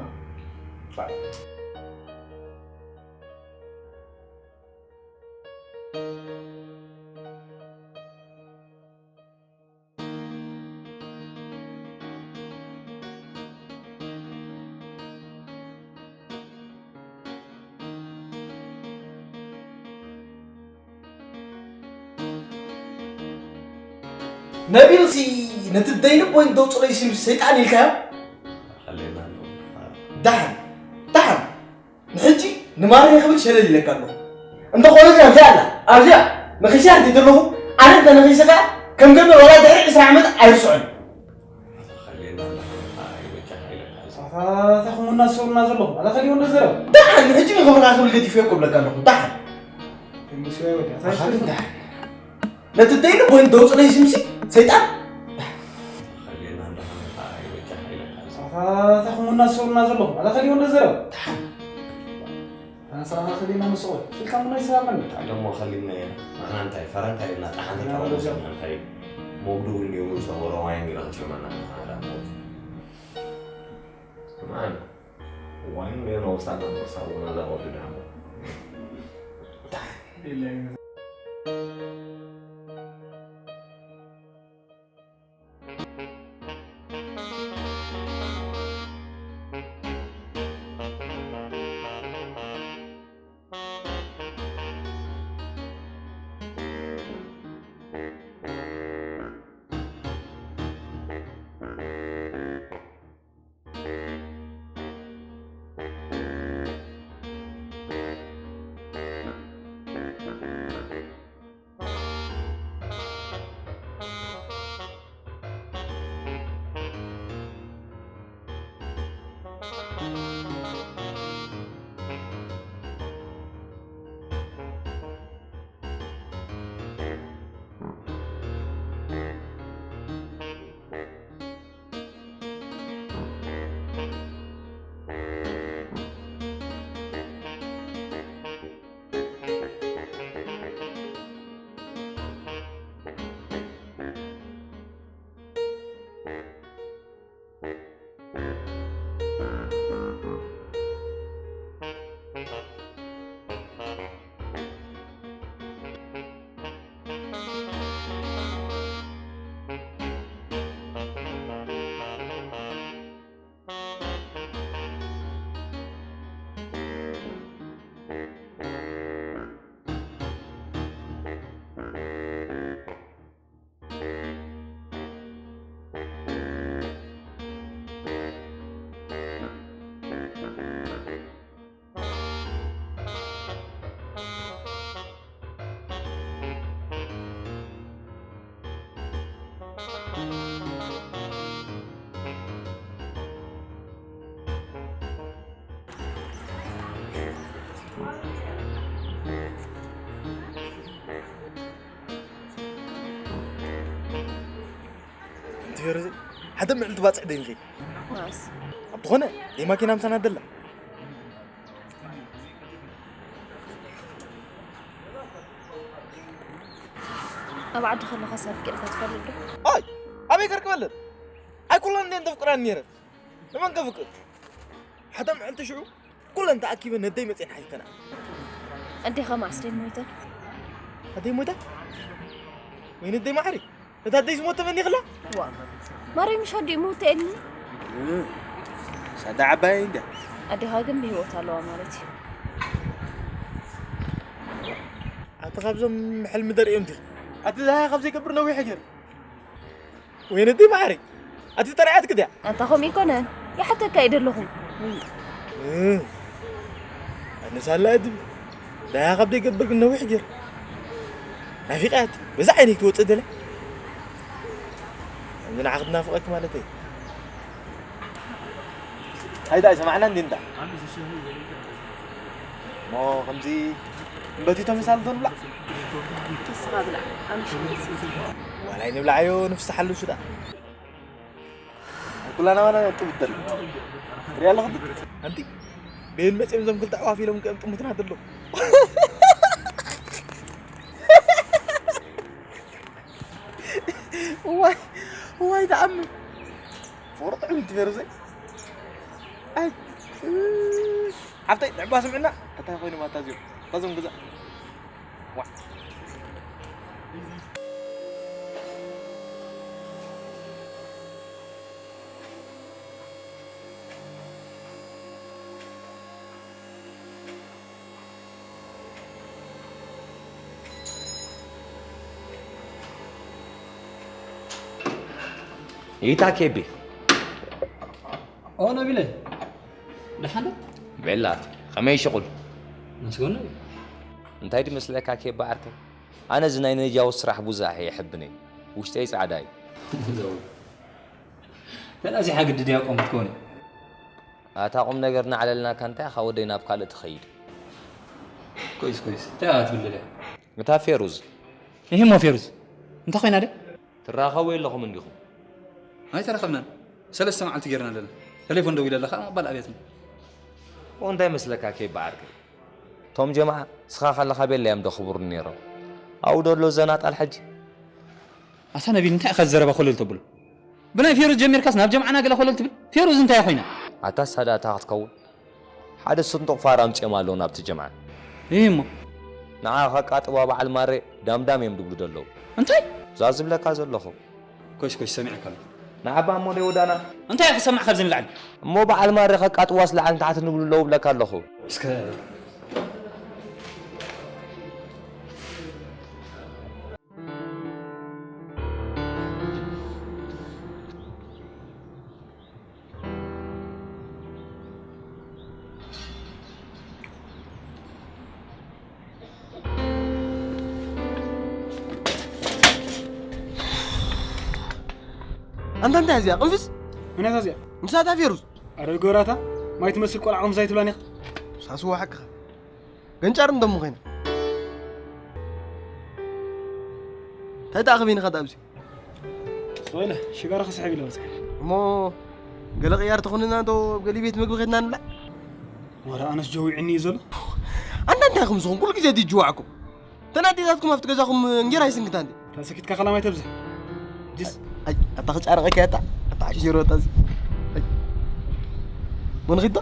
ነቢልሲ ነቲ ደይኒ ፖይንት ደውፅለይ ስም ሰይጣን ኢልካዮ? ደሓን ደሓን ንሕጂ ንማረይ ክብል ሸለል ኢለካ ኣለኹ። እንተኾነ ግን ኣብዚኣ ኣላ ኣብዚኣ ነኺሰያ እንተ ዘለኹ ኣነ እንተ ነኺሰ ከዓ ከም ገበል ዋላ ድሕሪ ዕስራ ዓመት ኣይርስዖን። ኣታ እታ ክሙና ዝሰሩና ዘለኹም ኣታ ከሊዎ እንደ ዘረብ። ደሓን ንሕጂ ንኽብርኻ ክብል ገዲፈዮ ክብለካ ኣለኹ። ደሓን ኣታ ደሓን ነቲ ደይኒ ፖይንት ደውፅለይ ስምሲ ሰይጣን። ኣታ እታ ክሙና ዝሰሩና ዘለኹም ኣታ ከሊዎ እንደ ዘረብ። ደሓን ኣነ ስራሕና ከሊና ንስቆ ኢልካ ምና ይስራቀን። ደሞ ከሊና ኢና። ንሕና እንታይ ፈረንታ ኢና። ጠሓንቲ ያ ተረሙ ረዛ። እንታይ ሞግዱ እውን ይውል ሰው ሮማይን ይረኽብ ሽመና። ማን ዋይን ሪዮ ነው ሳና ሳውና ዛ ወዱ ዳሞ። እንተፈረዘ ሓደ ምዕልቲ ባፅዕ ደይንኸይድ። ማስ ኣብ ዝኾነ ደይ ማኪና ምሳና ደላ። ኣብ ዓዲ ከለኻ ኣፍቂርካ ትፈልጥ ዶ? ኣይ ኣበይ ከርክበለን? ኣይኩለን እንደ እንተፍቅራን ነይረን። ንመን ከፍቅር? ሓደ ምዕልቲ ሽዑ ኩለን ተኣኪበን ነደይ መፅየን ሓቲተና። ኣዴኻ መዓስ ደይ ሞይተን? ኣደይ ሞይታ? ወይ ነደይ ማዕሪ? እታ ኣደይ ዝሞተ መን ይኽላ? ዋ ማርያም ምሽ ኣዲኡ ሞተ የልኒ። ሳዳ ዓባይ እንደ ኣዴኻ ግን ብህይወት ኣለዋ ማለት እዩ። ኣቲ ካብዞም ሕልሚ ደርእዮም ዲኻ? ኣቲ ዛሃ ካብ ዘይገብር ነዊሕ ገይሩ። ወይነተይ ማዕረይ ኣቲ ጠራያት ክድያ? ኣንታ ከምኡ ኣይኮነን ይሓተካ እየ ደለኹ። ኣነሳላ እድብ ዳያ ካብ ደይገብር ግን ነዊሕ ገይሩ ናፊቃት በዛ ዓይነይ ክትወፅእ ደለ። ከምዚ ንዓ ክትናፍቀክ ማለት እየ። ኣይዳ ኣይሰማዕና እንዲ እንዳ እሞ ከምዚ እምበቲቶ ምሳል ዶ ንብላዕ? ንስኻ ብላዕ ኣምሽ። ዋላይ ንብላዓዮ ንፍስሓሉ ሽዳ። ኩላና ዋላ ጥብተል ሪያ ኣለኹ። ኣንቲ ቤን መፅኦም እዞም ክልተ ኣዕዋፍ ኢሎም ከም ጥሙትና ደሎ። እዋይ እዋይ ተኣምር። ፍቕሪ ጥዑም እዩ እቲ ፌሩዘይ። ኣይ ሓፍተይ ንዕባ ስምዕና እንታይ ኮይኑ ማታ እዚኦም ታዞም ግዛ። ዋ ይታ ኬቢ። ኦ ነቢለ፣ ደሓን ዶ? ቤላት፣ ከመይ ሽቑል? መስገኑ። እንታይ ድመስለካ ኬባ ዓርከይ? ኣነ እዚ ናይ ነጃው ስራሕ ብዙሕ የሕብነይ። ውሽጠይ ጻዕዳ እዩ። ተላዚሓ ግዲ ድያ ቆም ክትኮን። ኣታ ቁም ነገር ናዕለልና ካንታይ ኢኻ ወደይ ናብ ካልእ ትኸይድ? ኮይስ ኮይስ፣ እንታይ ኣትብል ደልያ? እታ ፌሩዝ። ይህ ሞ ፌሩዝ እንታይ ኮይና ደ? ትራኸቡ የለኹም እንዲኹም? ኣይተረኸብናን። ሰለስተ መዓልቲ ጌርና ኣለና። ቴሌፎን ደው ኢለ ኣለኻ ባል ኣብያትና። እንታይ መስለካ ከይበዓርክ? ቶም ጀማዓ ስኻ ካለኻ ቤላ እዮም ደኽብሩ ነይሮም። ኣብኡ ደሎ ዘናጣል ሕጂ። ኣታ ነቢል እንታይ ኢኻ ዘረባ ኮለል ተብሎ? ብናይ ፌሩዝ ጀሚርካስ ናብ ጀምዓና ገለ ኮለል ትብል? ፌሩዝ እንታይ ኮይና? ኣታ ሳዳ እታ ክትከውን ሓደ ስንጡቕ ፋር ኣምጺኦም ኣለዉ ናብቲ ጀምዓ። ይህ እሞ ንዓ ከቃጥዋ በዓል ማሬ ዳምዳም እዮም ድብሉ ዘለዉ። እንታይ? እዛ ዝብለካ ዘለኹ። ኮሽ ኮሽ ሰሚዕካ ኣለኹ። ንዓባ እሞ ደይ ወዳና። እንታይ ክሰማዕ ካብዚ ንላዕሊ? እሞ በዓል ማሬ ከቃጥዋስ ላዕሊ ንታሕቲ ንብሉ ኣለዉ ብለካ ኣለኹ። እስከ ኣንታ እንታይ እዚኣ ቅንፍስ? መን እያ እዚኣ? ንሳታ ፌሩዝ። ኣረ ጎራታ ማይ ትመስል ቆልዓ ከምዛ ኣይትብላን ኢኻ። ሳስዎ ሓቅኻ። ገንጫር እንደሞ ኮይና። እንታይ ተኣኸቢኒ ኸዳ ኣብዚ? ወይለ ሽጋራ ክስሕብ ኢለ ወፅአ። እሞ ገለ ቅያር ተኾንና እንዶ ኣብ ገሊ ቤት ምግቢ ኸድና ንብላ። ወረ ኣነስ ጀዊዕኒ እዩ ዘሎ። ኣንታ እንታይ ኢኹም ዝኾን ኩሉ ግዜ ድጅዋዕኩም? ተን ኣዴታትኩም ኣብቲ ገዛኹም እንጌራ ይስንክታ እንዴ? ተሰኪትካ ከላማይ ተብዝሕ። ጅስ ኣይ ኣታ ክጫረቀካ ያታ ኣታ ሓሽሮ ኣታ እዚ። ኣይ ወንኺቶ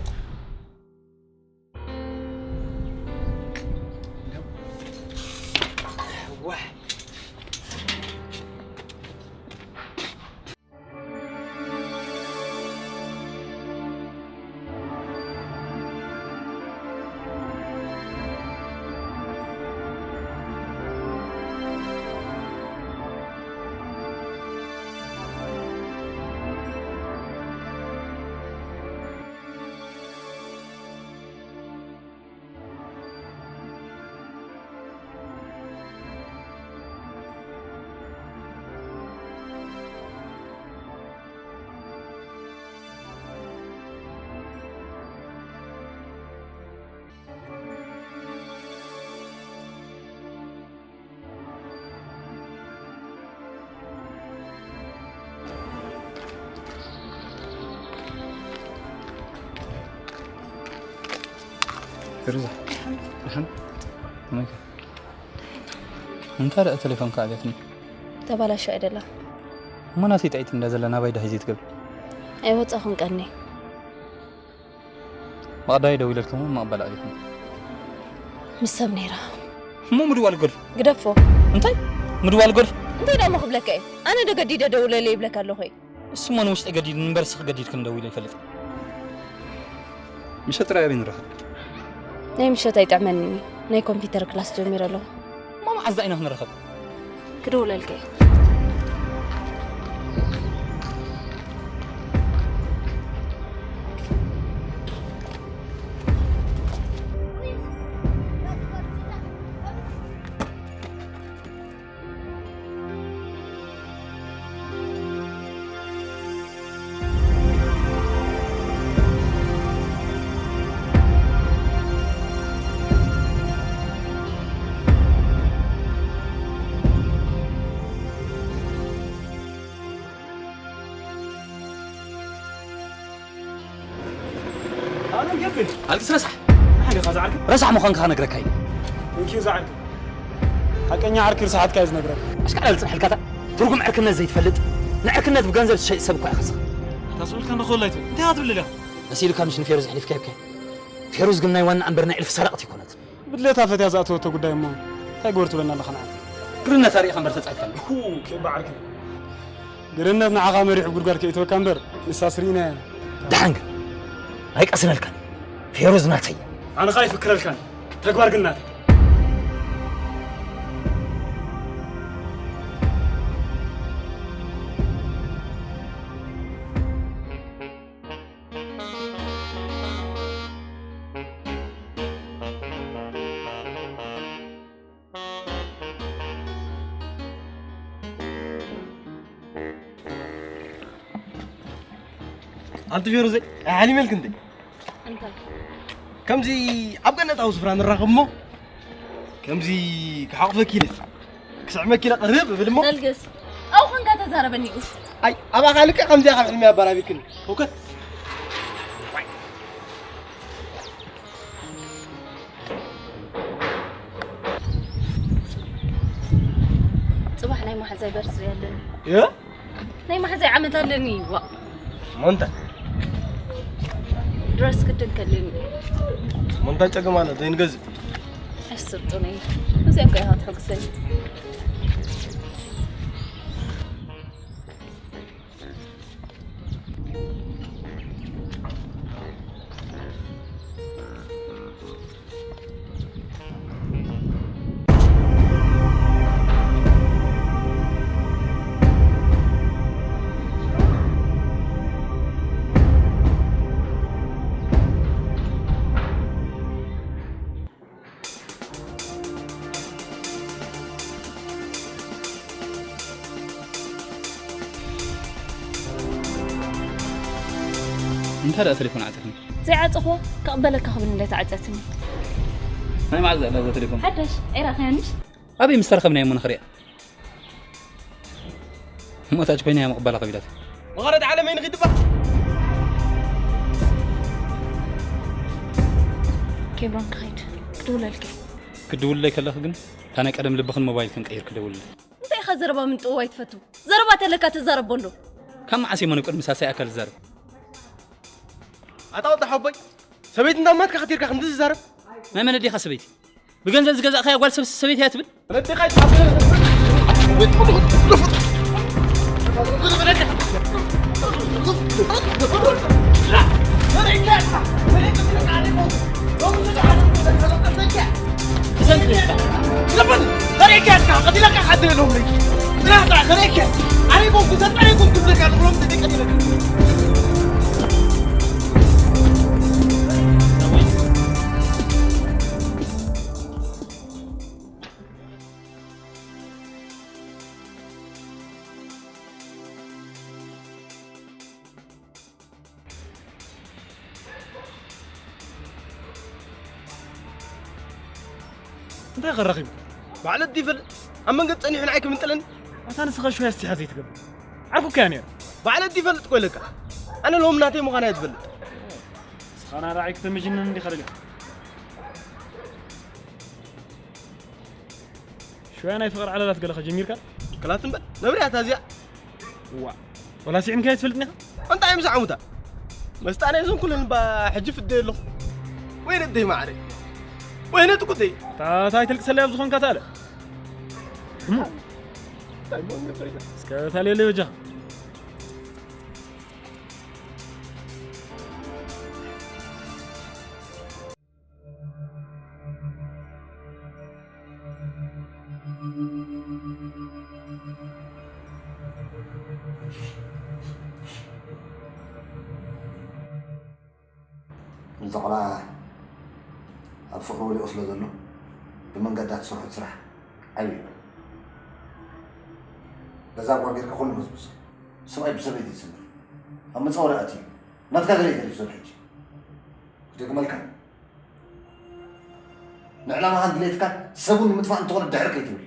ፌሩዛ፣ ደሓን? ከመይ ኢኻ? እንታይ ደኣ ቴሌፎንካ ኣብያትኒ? ተባላሽያ እያ ደላ። እሞ ናተይ ጥዕይቲ እንዳ ዘላ ናባይ ዶ ሒዘ ትገብሪ? ኣይወጻኹን ቀኒ። መቕዳይ ደዊለልክሞ መቕበል ኣብያትኒ። ምስ ሰብ ነይራ። እሞ ምድዋል ጎልፍ። ግደፎ። እንታይ? ምድዋል ጎልፍ? እንታይ ደሞ ክብለካ እየ? ኣነ ዶ ገዲደ ደውለለይ ይብለካ ኣለኹ እየ? እሱማ ንውሽጢ ገዲድ ንበርስኺ ገዲድክን ደዊለ ይፈልጥ። ምሸት ጥራይ ኣበይ ንራኸብ? ናይ ምሸት ኣይጥዕመንን እዩ። ናይ ኮምፒተር ክላስ ጀሚረ ኣለኹ። እሞ መዓዝ ደኣ ኢና ክንራኸብ? ክድውለልካ እየ። ኣልግስ ረሳሕ። ሓሊኻ ዝዓርክ? ረሳሕ ምዃንካ ክነግረካ እዩ። እንኪ ዝዓርክ። ሓቀኛ ዓርኪ ርስሓትካ እዩ ዝነግረካ። ኣሽካዕላል ጽንሐልካታ። ትርጉም ዕርክነት ዘይትፈልጥ፣ ንዕርክነት ብገንዘብ ዝሸይጥ ሰብ እኳ ኢኻ ስኻ። ኣታ ስብልካ ንኽወላይ ትብል። እንታይ ኢኻ ትብል ኣለኻ? መሲሉካ ምሽ ንፌሩዝ ኣሕሊፍካ ሂብካያ። ፌሩዝ ግን ናይ ዋና እምበር ናይ ዕልፊ ሰረቕት ኣይኮነትን። ብድሌታ ፈትያ ዝኣተወቶ ጉዳይ እሞ እንታይ ግበር ትብለና ኣለኻ ንዓና? ግርነት ኣርእኻ እምበር ተጻይትካላ። ሁ፣ ኬባ ዓርኪ። ግርነት ንዓኻ መሪሑ ጉድጓድ ከይእትወካ እምበር ንሳስ ርኢናያ ኢና። ደሓን ግን ኣይቀስነልካን። ፌሩዝ ናተይ እያ። ኣነ ኸኣ ኣይፍክረልካን። ተግባር ግን ናተይ። ኣንቲ ፌሩዘይ፣ ኣይሓሊመልክ እንዴ? እንታይ? ከምዚ ኣብ ገነታዊ ስፍራ ንራኸብ እሞ፣ ከምዚ ክሓቑፈኪ ኢለ፣ ክስዕመኪ ኢለ ቅርብ እብል እሞ። ነልግስ፣ ጣው ኾንካ ተዛረበኒ ኡፍ። ኣይ፣ ኣብ ኣኻልከ ከምዚኣ ካብ ሕልሚ ኣባራቢክኒ። ሁከት። ጽባሕ ናይ ማሕዛይ በርዝሪ ኣለኒ። እ? ናይ ማሕዛይ ዓመት ኣለኒ። ዋ። ሞንታ። ድረስ ክድን ከለኒ። ሞንታ ጨገም ኣለ፣ ዘይንገዝእ። ኣስርጡነይ። እዚኣ እኮ ኢኻ ትሕጉሰኒ። እንታይ ደኣ ቴሌፎን ዓጸትኒ? ዘይዓጸኽዎ ክቕበለካ ክብል እንደ ተዓጸትኒ። ናይ መዓዝ እያ እዛ ቴሌፎን? ሓዳሽ፣ ኣይረኣኽያንሽ? ኣበይ ምስ ተረኸብና እሞ ንኽሪኣ? ሞታች ኮይና እያ ምቕባላ ከቢዳት። መቐረት ዓለመይ ንኺድ እባ። ኬብሮን ክኸይድ ክድውለልኪ። ክድውልለይ ከለኺ ግን፣ እታ ናይ ቀደም ልብኽን ሞባይልክን ቀይርኪ ደውልለይ። እንታይ ኢኻ ዘረባ ምንጥዋይ ትፈቱ? ዘረባ ተለካ ተዛረቦ እንዶ። ካብ መዓስ እየ መን ቅድሚ ሳልሳይ ኣካል ዝዛረብ? ኣታ ወዲ ሓቦይ፣ ሰበይቲ እንዳማትካ ከቲርካ ከምዚ ዝዛረብ? ናይ መን ኣዴኻ ሰበይቲ? ብገንዘብ ዝገዛእካያ ጓል ሰብ ሰበይቲ እያ ትብል? ወለድኻ ይትሓበ። እንታይ ከራኺቡ? ባዕሉ ኣዲ ይፈልጥ። ኣብ መንገዲ ጸኒሑ ንዓይ ክምንጥለኒ? ኣታ ንስኻ ሽወያ ኣስቲኻ ዘይትገብር። ዓርኩካ እያ ነይራ። ባዕሉ ኣዲ ይፈልጥ እኮ ኢለካ። ኣነ ሎም ናተይ ምዃና እየ ዝፈልጥ። ንስኻ ናራዓይ ክተምጅንን እንዲኻ ደሊኻ። ሽወያ ናይ ፍቕሪ ዕላላት ገለኻ ጀሚርካ? ክላት እምበር፣ ነብሪ እያ እታ እዚኣ። ዋ፣ ወላ ስዒምካያ ትፈልጥኒ ኢኻ? እንታይ እዮም ዝዓሙታ? መስጣ ናይ ዘንኩለን እባ ሕጂ ፍደየ ኣለኹ። ወይነ ኣደይ ማዕረ። ወይነ ትኩተይ። እታ፣ እታ ኣይተልቅሰለይ ኣብ ዝኾንካ ተኣለ። እሞ፣ እንታይ እሞ እንገብር ኢና? እስከ ታልየለይ በጃኻ። እዚ ቆልዓ ኣብ ፍቕሪ ወዲቑ ስለ ዘሎ፣ ብመንገዳ ትሰርሖ ስራሕ ዓብዪ እዩ። ገዛ እኳ ጌርካ ኩሉ በዝብዞ። ሰብኣይ ብሰበይቲ ይስምር። ኣብ መጻወዲ ኣትዩ። ናትካ ገለ እዩ ተሪፉ ዘሎ ሕጂ። ክደግመልካ። ንዕላማኻን ድሌትካን ሰቡን ንምጥፋእ እንተኾነ ድሕር ከይትብል።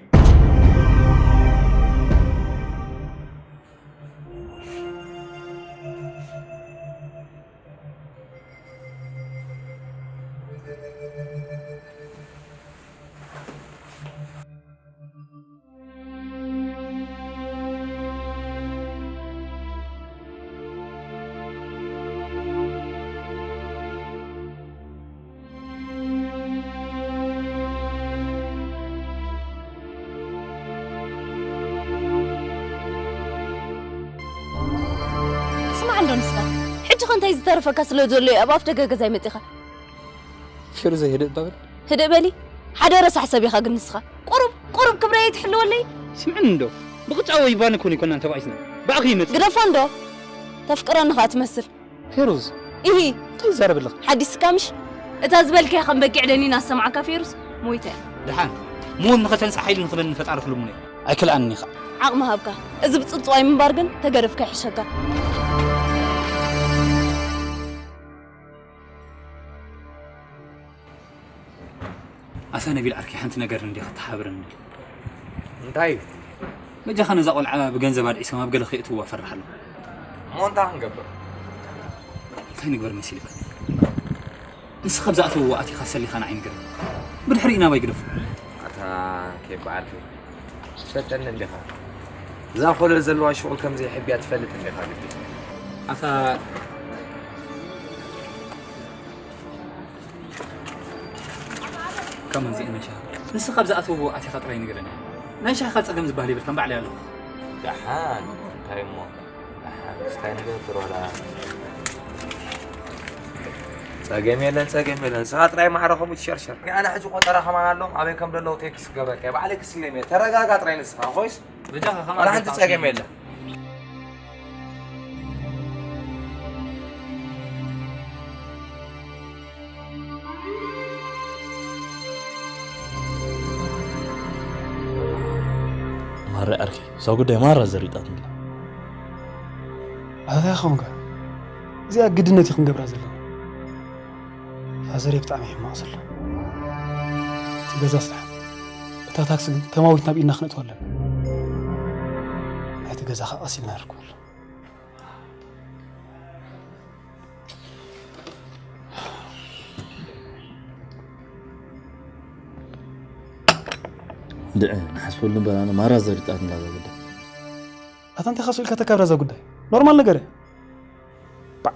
ስማዕ እንዶ ንስኻ፣ ሕጂ ኸ እንታይ ዝተረፈካ ስለ ዘሎ እዩ ኣብ ኣፍ ደገ ገዛይ መጺኻ? ፌሩዘይ ህድእ እባ በል። ህድእ በሊ። ሓደ ረሳሕ ሰብ ኢኻ ግን ንስኻ። ቁሩብ፣ ቁሩብ ክብረይ ኣይትሕልወለይ። ስምዕኒ እንዶ፣ ብቕጫ ወይ ባኒ ኮን ይኮናን ተባኢስና። ብኣኺ ይመጽእ። ግደፎ እንዶ። ተፍቅረኒ ኸኣ ትመስል። ፌሩዝ። ኢሂ። እንታይ ትዛረብ ኣለኻ? ሓዲስካ ምሽ? እታ ዝበልካያ ከም በጊዕ ደኒና ዝሰማዕካ ፌሩዝ፣ ሞይታ እያ። ደሓን። ሞት ንኸተንጽሓ ኢሉ ንኽበኒ ፈጣሪ ክልምኖ እየ። ኣይክልኣንን ኢኻ። ዓቕሚ ሃብካ። እዚ ብጽጽዋይ ምንባር ግን ተገደፍካ ይሕሸካ። ነቢል ዓርከይ፣ ሓንቲ ነገር እንዲኻ ተሓብረኒ። እንታይ እዩ? በጃኻ ነዛ ቆልዓ ብገንዘብ ኣድዒሶም ኣብ ገለ ከየእትውዋ እፈርሕ ኣለኹ። እሞ እንታይ ክንገብር? እንታይ ንግበር መሲልካ? ንስኻ ኣብ ዝኣተውዎ ኣቲኻ ሰሊኻ ንዓይ ንገረኒ። ብድሕሪኡ ናባይ ግደፎ። ኣታ ኬፍ በዓልቲ፣ ትፈልጠኒ እንዲኻ። እዛ ኮለል ዘለዋ ሽቑል ከም ዘይሕብያ ትፈልጥ እንዲኻ ግዲ። ኣታ ከመን ዚእ ናይ ሻሂ። ንስኻ ኣብ ዝኣተውዎ ኣቲኻ ጥራይ ንገረኒ። ናይ ሻሂ ካብ ጸገም ዝበሃል የብልካን፣ ባዕለይ ኣለኹ። ደሓን፣ እንታይ እሞ? ደሓን፣ ስታይ ንገብር ወላ። ጸገም የለን፣ ጸገም የለን። ንስኻ ጥራይ ማዕረ ከምኡ ትሸርሸር። ኣነ ሕጂ ቆጸራ ከማን ኣሎ፣ ኣበይ ከም ዘለዉ ቴክስት ክገብረካ እየ። ባዕለይ ክስለዮም እየ። ተረጋጋ ጥራይ ንስኻ፣ ኮይስ? በጃኻ ከማን ወላ ሓንቲ ጌርካ ጸገም ውሰድ። የለን። ማራ ዓርከይ፣ እዛ ጉዳይ ማራ ዘሪጣትኒ ኣላ። ኣታ ኾንካ፣ እዚኣ ግድነት እዩ ክንገብራ ዘለና። ፋዘረይ ብጣዕሚ ሕማቕ ዘሎ። እቲ ገዛ ስራሕ፣ እታ ታክሲ ግን ተማዊትና ኣብ ኢድና ክነእትዋ ኣለና። ናይቲ ገዛ ኸዓ ቀስ ኢልና ንርከበሉ። ድዐ ንሓስበሉ እምበር ኣነ ማራ ዘሪጣትኒ ኣላ እዛ ጉዳይ። ኣታ እንታይ ካሱ ኢልካ ተካብራ እዛ ጉዳይ? ኖርማል ነገር እያ። ባዕ።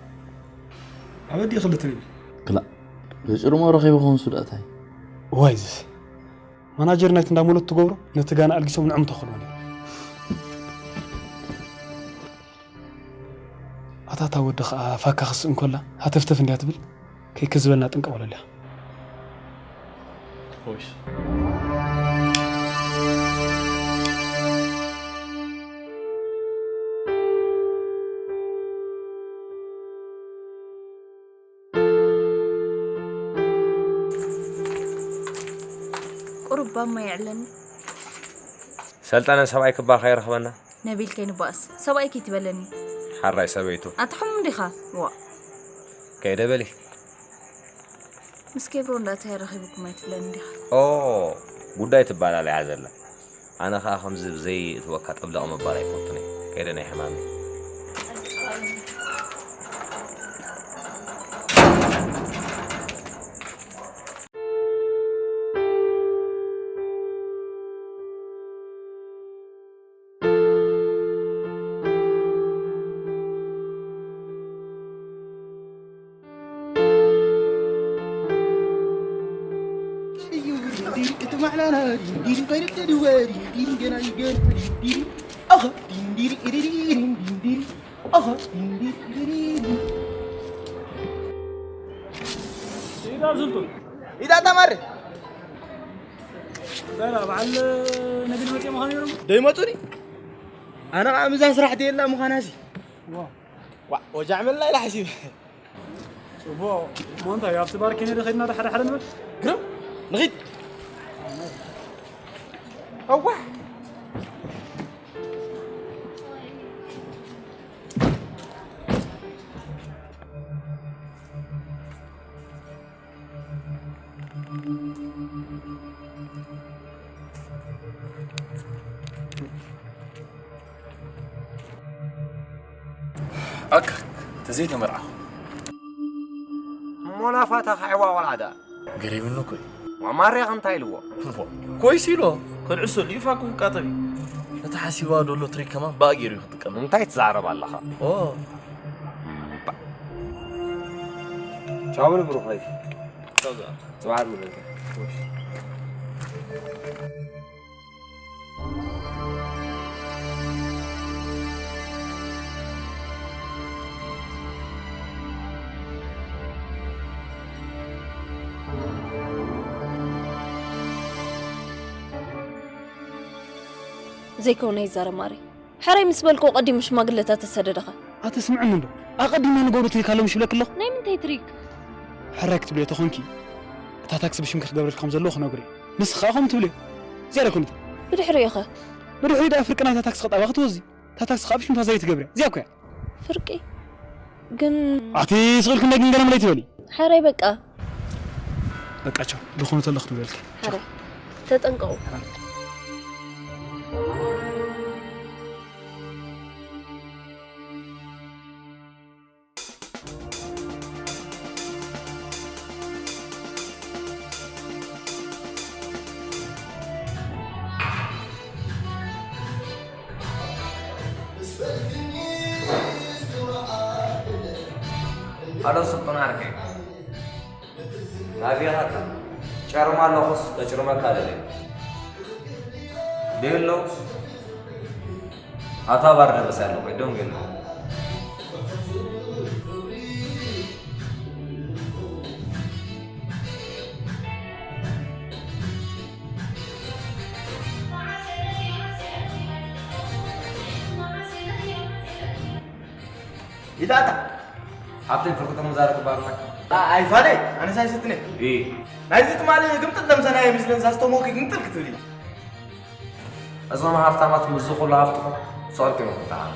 ኣበዲ ክልተ ይብል። ክላእ። ብጭርሞ ረኺቡ ክኾን ሱዳታይ። ዋይ ዝስ። ማናጀር ናይቲ እንዳ ሞሎት ትገብሮ ነቲ ጋና ኣልጊሶም ንዕም ተኸልዎ ነይሩ። ኣታ እታ ወዲ ኸዓ ፋካ ክስእ እንኮላ ሃተፍተፍ እንድያ ትብል። ከይከዝበልና ጥንቀቕ በለልያ። ኦይስ። ቁሩብ ባማ የዕለኒ። ሰልጠነ ሰብኣይ ክባ ከይረኽበና። ነቢል ከይንባእስ። ሰብኣይ ከይትበለኒ። ሓራይ ሰበይቱ። ኣታ ሕሙም ዲኻ? ዋ። ከይደ በሊ። ምስ ኬብሮ እንዳታይ ረኺብኩም ኣይትብለኒ ዲኻ? ኦ፣ ጉዳይ ትባላል እያ ዘላ። ኣነ ኸኣ ከምዚ ብዘይ እትወካ ጥብለቕ ምባል ኣይፈቱን እየ። ከይደ ናይ ሕማመይ። ኢዳ ዝልጡ። ኢዳ ተማሪ። በላ፣ በዓል ነቢል መፂኦም ምዃኑ ነይሮም። ዶ ይመፁኒ? ኣነ ኸዓ ምዛ ስራሕ ደየላ ምዃናሲ። ዋ። ዋ፣ ወጃዕ መላ ኢላ ሓሲብ። ጽቡቕ። እሞ እንታይ፣ ኣብቲ ባር ኬኔዲ ኸድና ሓደ ሓደ ንበል? ግርም፣ ንኺድ። ኣዋ። ኣካ፣ ተዘይተመርዓኹ። እሞ ናፋታ ካዕዋ ቆልዓ ደኣ? ገሪሙኒ እኮ እዩ። ማማርያ እንታይ ኢልዎ? እፎ፣ ኮይስ ኢሎ፣ ከልዕሶ ልዩ ፋኩ ክቃጠብ እዩ። ነቲ ሓሲባ ዘሎ ትሪክ ከማን ባእ ገይሩ እዩ ክጥቀም። እንታይ ትዛረብ ኣለኻ? ኦ። እምባ። ቻው ንብሩኸይ። ቻው ዝኣ። ጽባሕ ንብሩኸይ። ዘይከውን ኣይዛረብ ማሪ። ሕራይ ምስ በልክዎ ቀዲሙ ሽማግለታት ተሰደደኻ። ኣተ ስምዕኒ እንዶ። ኣቐዲምና ንገብሮ ትሪክ ኣሎ ምሽ ይብለኪ ኣለኹ። ናይ ምንታይ ትሪክ? ሕራይ ክትብልዮ ተኾንኪ፣ እታ ታክሲ ብሽምኪ ክገብረልኪ ከም ዘለዎ ክነግሮ እየ። ንስኺ ኸኣ ከምኡ ትብልዮ። ዝያዳ ኮኒት። ብድሕሪኡ ኸ? ብድሕሪኡ ደኣ ፍርቂ ናይታ ታክሲ ክጣባ ክትወዚ። እታ ታክሲ ኸኣ ብሽምታ ዘይ ትገብርያ። እዚኣ እኮ እያ። ፍርቂ? ግን ኣቲ ስቕ ኢልኪ እንዳይ ግን ገለ መለ ኣይትበሊ። ሕራይ በቃ። በቃ ቻው፣ ዝኾነ ተሎ ክትብለልኪ። ሐረ ተጠንቀቑ። ኣሎ ስልጡን ዓርከይ፣ ናብይ ኢኻ ኣታ? ጨርማ ኣለኹስ ከጭርመካ ደልየ። ደየሎ ኣታ ባር ደበሳ ኣለኹ፣ ደንገሎ። ኢታታ ሓብተይ ፍርቂ ተመዛረቂ ባርና። ኣይፋለይ ኣነስ ኣይስትነ። ናይዚ ትማሊ ግምጥል ደምሰናየ ምስለን ሳስተሞኪ ግምጥል ክትብሊ። እዞም ሃፍታማት ምስዚ ኩሉ ሃፍትኹም ሰልጢኖም ክተዓኑ፣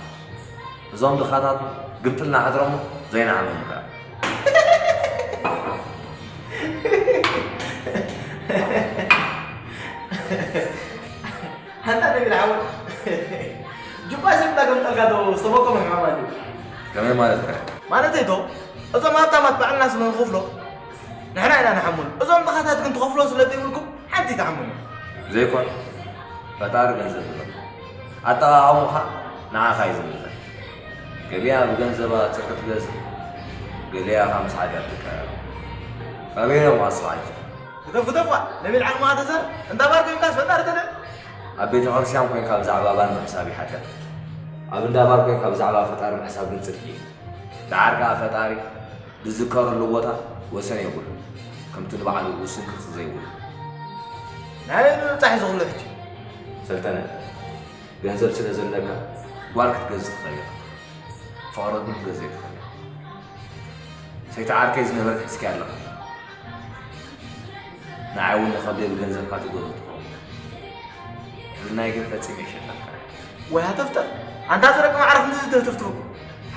እዞም ድኻታት ግምጥል ናሕድሮም ዘይናዓኖም ከኣ። ሓንታ ነቢል ሓወይ ጁባ ሽም እንዳገምጠልካ ዶ ዝተበቀሎ ሕማም ኣዩ? ከመይ ማለት ከ? ማለተይ ዶ እዞም ሃብታማት ባዕልና ስለ ንኸፍሎ ንሕና ኢና ንሓሙን፣ እዞም ድኻታት ግን ትኸፍሎ ስለ ዘይብልኩም ሓንቲ ትሓሙን። ዘይኮን ፈጣሪ ገንዘብ ይህበካ፣ ኣጠቓቕምኡ ኸኣ ንዓኻ እዩ ዝምልከት። ገሊኣ ብገንዘባ ጽድቂ ትገዝእ፣ ገሊኣ ኸኣ ምስ ሓጢኣት ትቀያየር። ኣበየናይ ምዃን ስኻ ሕጂ? ግደፍ ግደፍ ነቢል ዓቕምኻ ተሰር፣ እንዳ ባር ኮይንካስ ፈጣሪ ተደ ኣብ ቤተ ክርስቲያን ኮይንካ ብዛዕባ ባር ምሕሳብ እዩ ሓጢኣት። ኣብ እንዳ ባር ኮይንካ ብዛዕባ ፈጣሪ ምሕሳብ ግን ጽድቂ እዩ። ደሓር ከኣ ፈጣሪ ዝዝከረሉ ቦታ ወሰን የብሉን፣ ከምቲ ንባዕሉ ውሱን ቅርጺ ዘይብሉ። ናይ ምብጻሕ እዩ ዝኽሎ ሕጂ። ሰልጠነ፣ ገንዘብ ስለ ዘለካ ጓል ክትገዝእ ትኽእል ኢኻ፣ ፍቕሪ ግን ክትገዝእ ኣይትኽእልን። ሰይቲ ዓርከይ ዝነበረት ሒዝካያ ኣለኻ። ንዓይ እውን ንኸብደይ ብገንዘብካ ትገዝኦ ትኸውን። ሕልናይ ግን ፈጺመ ይሸጠልካ። ወይ ሃተፍተፍ! ኣንታ ዝረቂ ማዕረ ክንድዚ ተህተፍትፉ።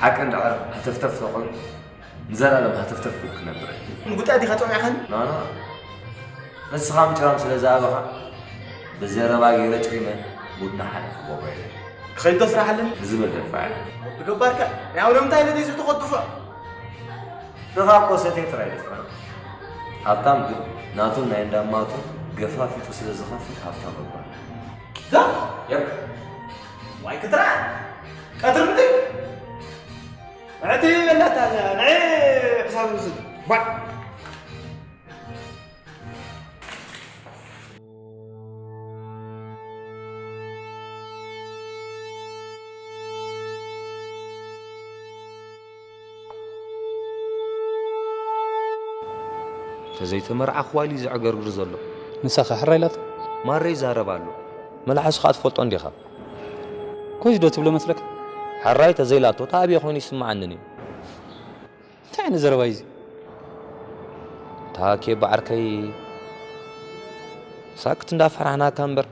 ሓቂ እንድሕር ሃተፍተፍ ተኾይኑ ንዘላለም ሃተፍተፍ ክብል ክነብር እየ። ንጉጣ ዲኻ ጸሚዕኻኒ? ኖ ኖ። ንስኻ ምጭራም ስለ ዝኣበኻ ብዘረባ ገይረ ጭሪመ ጉድና ሓደ ክገብሮ እየ። ክኸይድ ዶ ስራሕ ኣለኒ? ንዝብል ደፋዕ እየ። ወዲ ገባርካ ናይ ኣውሎ ምንታይ ኢለ ደይሱ ተቖጥፎ? ድኻ እኮ ሰትየ ጥራይ ድፍረ። ሃብታም ግን ናቱን ናይ እንዳማቱን ገፋፊጡ ስለ ዝኸፍል ሃብታም እባ። ዳ የብ ዋይ ክትራ ቀትር ምንድን ዕቲ በላታ ናይ ሕሳብ ምስል ባ ተዘይተመርዓኹዋ ኢሉ እዩ ዘዕገርግር ዘሎ። ንሳኸ ሕራይ ኢላቶ? ማረይ ይዛረብ ኣሎ። መልሓሱ ኸኣ ትፈልጦ እንዲኻ። ኮይሽ ዶ ትብሎ መስለካ? ሕራይ ተዘይላቶ ተኣብየ ኮይኑ ይስምዓንን እዩ። እንታይ ዓይነት ዘረባ እዩ እዚ? እታ ኬባ ዓርከይ ሳክት እንዳፈራሕናካ እምበር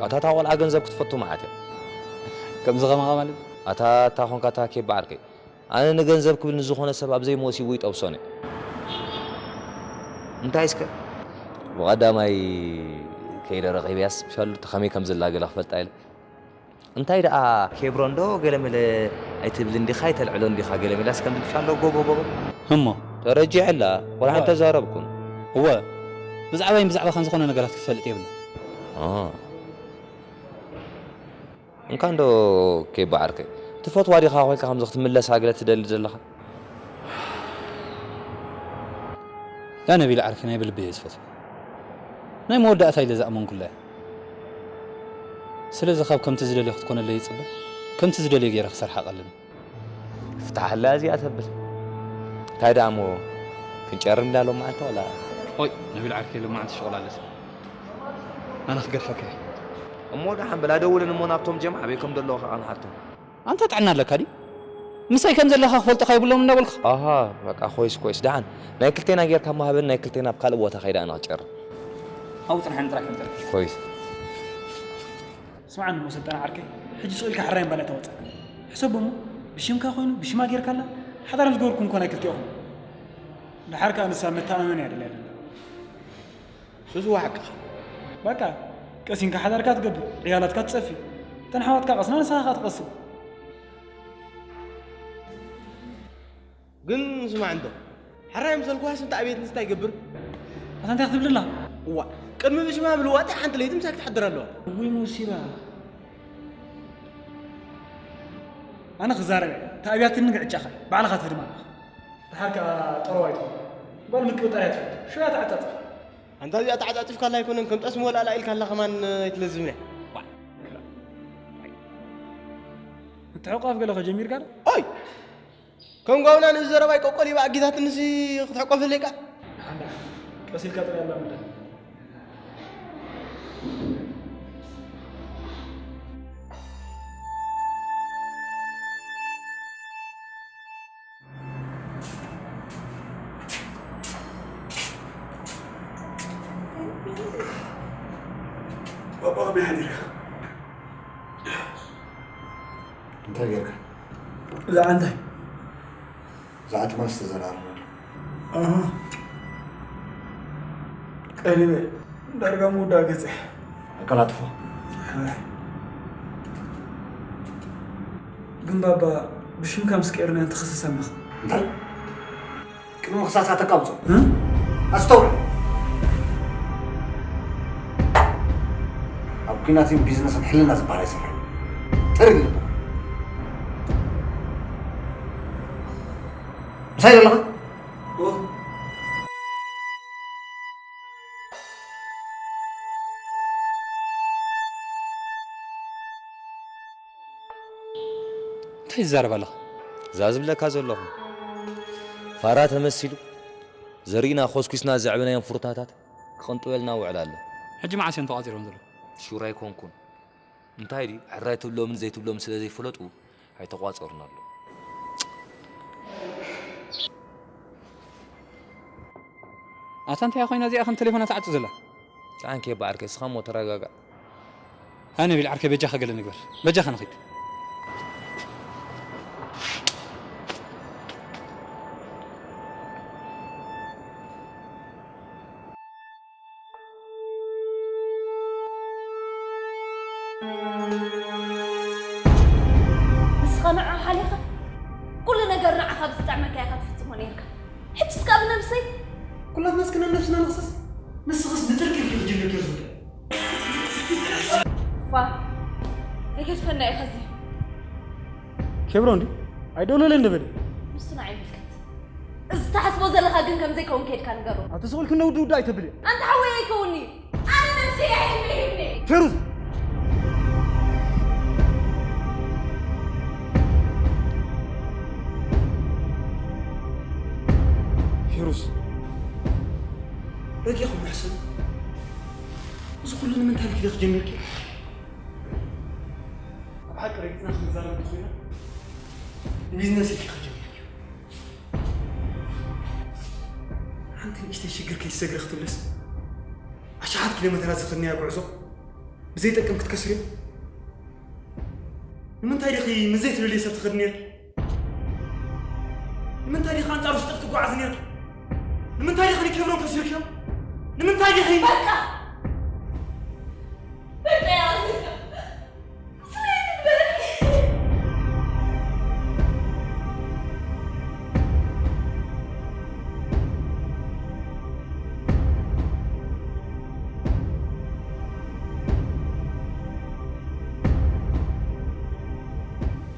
ኣታ እታ ቆልዓ ገንዘብ ክትፈቱ መዓት እያ። ከምዚ ከማኻ ማለት? ኣታ እታ ኾንካ እታ ኬባ ዓርከይ ኣነ ንገንዘብ ክብል ንዝኾነ ሰብ ኣብ ዘይመሲቡ ይጠብሶን እየ። እንታይ እስከ? ብቐዳማይ ከይደ ረኺበያስ ብሻሉ ከመይ ከም ዘላ ገለ ክፈልጣ ኢለ። እንታይ ደኣ ኬብሮን ዶ ገለመለ ኣይትብልን ዲኻ ኣይተልዕሎን ዲኻ ገለመላስ ከም ትብሻ ኣሎ ጎቦ ጎቦ። እሞ ተረጂዐላ ቆልዓ እንተዛረብኩን። እወ ብዛዕባይን ብዛዕባኻን ዝኾነ ነገራት ክትፈልጥ የብላ። እ እንካ እንዶ ኬባ ዓርከይ ትፈትዋ ዲኻ ኮይንካ ከምዚ ክትምለሳ ገለ ትደሊ ዘለኻ? ያ ነቢል ዓርከይ ናይ ብልቢ እየ ዝፈትዋ። ናይ መወዳእታ ኢለ ዝኣመንኩላ እያ። ስለዚ ካብ ከምቲ ዝደልዮ ክትኮነለይ ይጽበ፣ ከምቲ ዝደልዮ ገይረ ክሰርሓ ቀልኒ። ፍታሕ ኣላ እዚኣ ተብል። እንታይ ደኣ እሞ ክንጨርም ኢላ ሎማዓንቲ ዋላ? ኦይ ነቢል ዓርከይ ሎማዓንቲ ሽቑል ኣለስ። ኣነ ክገድፈካ እየ። እሞ ደሓን በል ኣደውልን እሞ ናብቶም ጀምዓ ኣበይ ከም ዘለዉ ከኣ ንሓቶም። ኣንታ ጥዕና ኣለካ ድዩ? ምሳይ ከም ዘለኻ ክፈልጡኻ የብሎም እንዳበልኩኻ። ኣሃ በቃ ኮይስ ኮይስ ደሓን ናይ ክልቴና ጌርካ እሞ ሃበኒ ናይ ክልቴና ኣብ ካልእ ቦታ ከይዳ ኣነ ክጨርም። ኣብኡ ጽንሓኒ ጥራይ ከም ተረፈ። ኮይስ። ስምዓኒ እሞ ሰልጠነ ዓርከይ ሕጂ ስቕ ኢልካ ሕራይ እምባ ኣይተዋጽእ። ሕሰቦ እሞ ብሽምካ ኮይኑ ብሽማ ጌርካላ ሓዳር ምስ ገበርኩም እኮ ናይ ክልቲኦኹም። ድሓር ከኣ ንሳ መተኣመኒ እያ ደልያ ዘላ። ሱስ፣ ሓቅኻ። በቃ፣ ቀሲንካ ሓዳርካ ትገብር፣ ዕያላትካ ትጸፊ። እተን ኣሕዋትካ ቀስና ንስኻ ከኣ ትቐስን። ግን ስማዕ እንዶ፣ ሕራይ ምሰልኩዋስ እንታይ ቤት ንስታይ ይገብር? ኣታ እንታይ ክትብል ኣለኻ? እዋ፣ ቅድሚ ብሽማ ምልዋጠይ ሓንቲ ለይቲ ምሳክ ትሓድር ኣለዋ። እውይ ሙሲባ። ኣነ ክዛረብ እየ። ተኣብያትኒ ግዕጫኻ፣ ባዕልኻ ትህድማ ኣለኻ። ድሓር ከኣ ጠረዋ ኣይትኹን። ጓል ምቅብጣር እያ ትፈቱ። ሽያ ተዓጻጽፍ። ኣንታ እዚኣ ተዓጻጺፍካላ ኣይኮነን፣ ከም ጠስሚ ወላላ ኢልካላ ከማን ኣይትለዝብን እያ። ምትሕቋፍ ገለ ከጀሚርካ ዶ? ኦይ! ከም ጓውና ንዘረባይ ቆቆሊባ ኣጊዛትንሲ ክትሕቆፈለይ ቃ? ሓንዳ፣ ቀስ ኢልካ ጥራይ ኣላምዳ። ባባ ከመይ ሓዲርካ? እንታይ ጌርካ? ብዛዕባ እንታይ? ብዛዕባ ትማሊ ዝተዘራረብናሉ። ኣሃ። ቀሪበ። ዳርጋ ምውዳእ ገጸ። ኣቀላጥፎ። ሓራይ። ግን ባባ፣ ብሽምካ ምስ ቀይርና እንተኸሰሰና። እንታይ? ቅድሚ ምኽሳስ ኣተቃብጾ። እ? ኣስተውዕል። ኣብ ኲናትን ቢዝነስን ሕልና ዝበሃል ኣይሰርሕን። ጥሪ ልቡ። ምሳይ ዘለኻ? እንታይ ትዛረብ ኣለኻ? እዛ ዝብለካ ዘለኹ ፋራ ተመሲሉ ዘሪእና ኮስኩስና ዘዕበናዮም ፍሩታታት ክቕንጥበልና ውዕል ኣሎ። ሕጂ መዓስ እዮም ተቋጺሮም ዘለዉ? ሹር ኣይኮንኩን። እንታይ ድዩ? ሕራይ ትብሎምን ዘይትብሎምን ስለ ዘይፈለጡ ኣይተቋጸሩን ኣለዉ። ኣታ እንታይ ኮይና እዚኣ ከም ቴሌፎና ትዓጹ ዘላ? ጫንኬ በዓርከ እስኻ እሞ ተረጋጋእ። ኣነ ቢል ዓርከ በጃኻ ገለ ንግበር። በጃኻ ንኺድ። ንስኻ ንዓ ሓሊኻ ኩሉ ነገር ንዓኻ ብዝጥዕመካ ኢኻ ትፍጽሞ ነይርካ። ሕጅስ ከኣ ብነብሰይ። ኩላትናስ ክነብ ነብስና ንኽሰስ። ንስኽስ ብጥርቂ ኢልኪ ክጅምር ገይሩ ዝውዳእ። ፋ፣ ኣይገድፈና ኢኻ እዚ። ኬብሮን ድዩ? ኣይደውለለይ እንደ በለ። ንሱ ንዓይ ይምልከት። እዚ ትሓስቦ ዘለኻ ግን ከም ዘይከውን ከይድካ ንገሮ። ኣቲ ስቕ ኢልኪ ነውዲ ውዳ ኣይተብልዮ። ኣንታ ሓወይ ኣይከውን'ዩ። ኣነ ነብሰይ እየ ሂበ ሂብኒ። ፌሩዝ! ፌሩዝ! ረጊእኹም ሕሰቡ። እዚ ኩሉ ንምንታይ ኢልኪ ዲኺ ጀሚርኪ? ኣብ ሓቂ ረጊጽና ክንዛረብ እንተኾይና፣ ንቢዝነስ ኢልኪ ኸጀሚርኪ። ሓንቲ ንእሽተይ ሽግር ከይትሰግሪ ክትብልስ፣ ኣሽሓት ኪሎ ሜተራት ዝኸድናዮ ጉዕዞ ብዘይጠቅም ክትከስርዮ? ንምንታይ ዲኺ ምስ ዘይትደልዮ ሰብ ትኸዲ ነይርኪ? ንምንታይ ዲኺ ኣንጻር ውሽጥኺ ትጓዓዚ ነይርኪ? ንምንታይ ዲኺ ንኬብሮን ከሲርክዮ? ንምንታይ ዲኺ? በቃ! በቃ!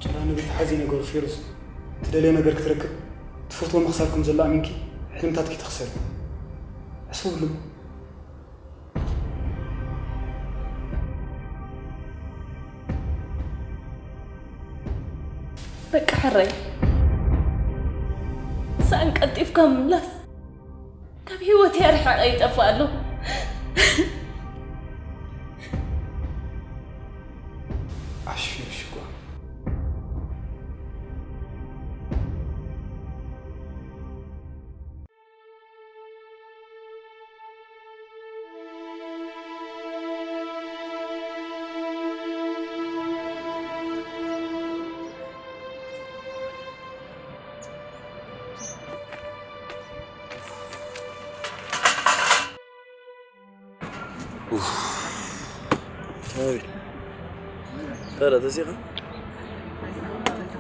ጭራ ንብርት ሓዚ ነገሩ ፌሩዝ፣ ትደልዮ ነገር ክትረክብ፣ ትፈትዎ ምኽሳር ከም ዘሎ ኣሚንኪ፣ ሕልምታትኪ ትኽሰሪ። ሕሰብሉ። በቃ ሕራይ። ሳእን ቀልጢፍካ ምምላስ። ካብ ህይወት ኣርሒቐ ይጠፍእ ኣለኹ። ኣሽፊር ሽጓ። ኣቤት። ታዲያ ተሲኻ?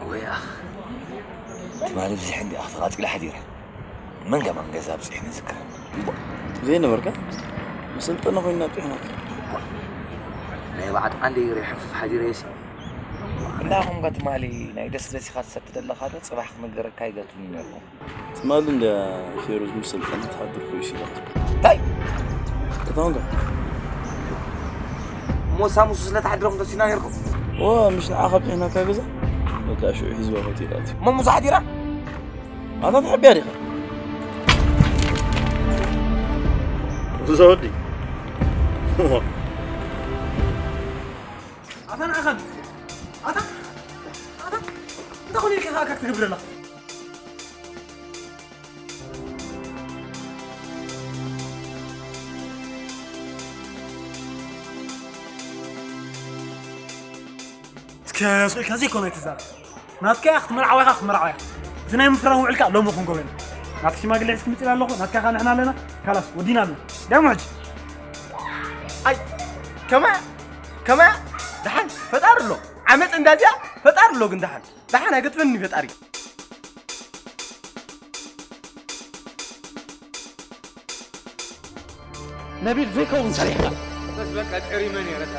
ወያ። ትማሊ ብዝሒ እንዲኣ ተቓጺላ ሓዲራ። መን ከማን ገዛ ኣብጺሑ ንዝክር። ዘይነበርካ? መሰልጠኒ ኮይና ኣብጺሕናካ። ናይ በዓል ዓንደይ ርሕፍፍ ሓዲረ የሲ። እንዳኹምካ ትማሊ ናይ ደስ ደስ ኢኻ ትሰቲ ዘለኻ ዶ? ጽባሕ ክነገረካ ኣይገቱን ነርኩም። ትማሊ እንድያ ፌሩዝ ምስ ስልጣን ትሓድር ኮይስ ኢላቶ። እንታይ? እታ ወንጋ? እሞ ሳሙሱ ስለ ትሓድረኹም ተሲና ነርኩም? ዋ፣ ምሽ ንዓኻ ኣብጺሕናካ ገዛ? በቃ ሽዑ ሒዝዋ ሆቴላት። እሞ ሙሳ ሓዲራ? ኣታ ትሓብያ ዲኻ? እዛ ወዲ። ኣታ ንዓኻ። ኣታ፣ ኣታ፣ እንታይ ኮነ ኢልካ ከኣ ካክ ትገብር ኣለኻ? እስከ ስቕ ኢልካ ዘይኮነ ኣይትዛረብ። ናትካ እያ ክትመርዓዋ ኢኻ ክትመርዓዋ ኢኻ። እቲ ናይ ምፍራም ውዕልካ ሎሚ ክንገብሮ ኢና። ናትካ ሽማግለ ሒዝኪ መጺእ ኣለኹ፣ ናትካ ከኣ ንሕና ኣለና። ካላስ ወዲና ኣለና። ደሞ ሕጂ። ኣይ፣ ከመያ፣ ከመያ፣ ደሓን ፈጣሪ ኣሎ። ዓመጽ እንዳዚኣ ፈጣሪ ኣሎ ግን ደሓን። ደሓን ኣይገጥመኒ ፈጣሪ። ነቢል ዘይከውን ሰሪሕካ። በስ በቃ ጨሪመ ነይረ እታ።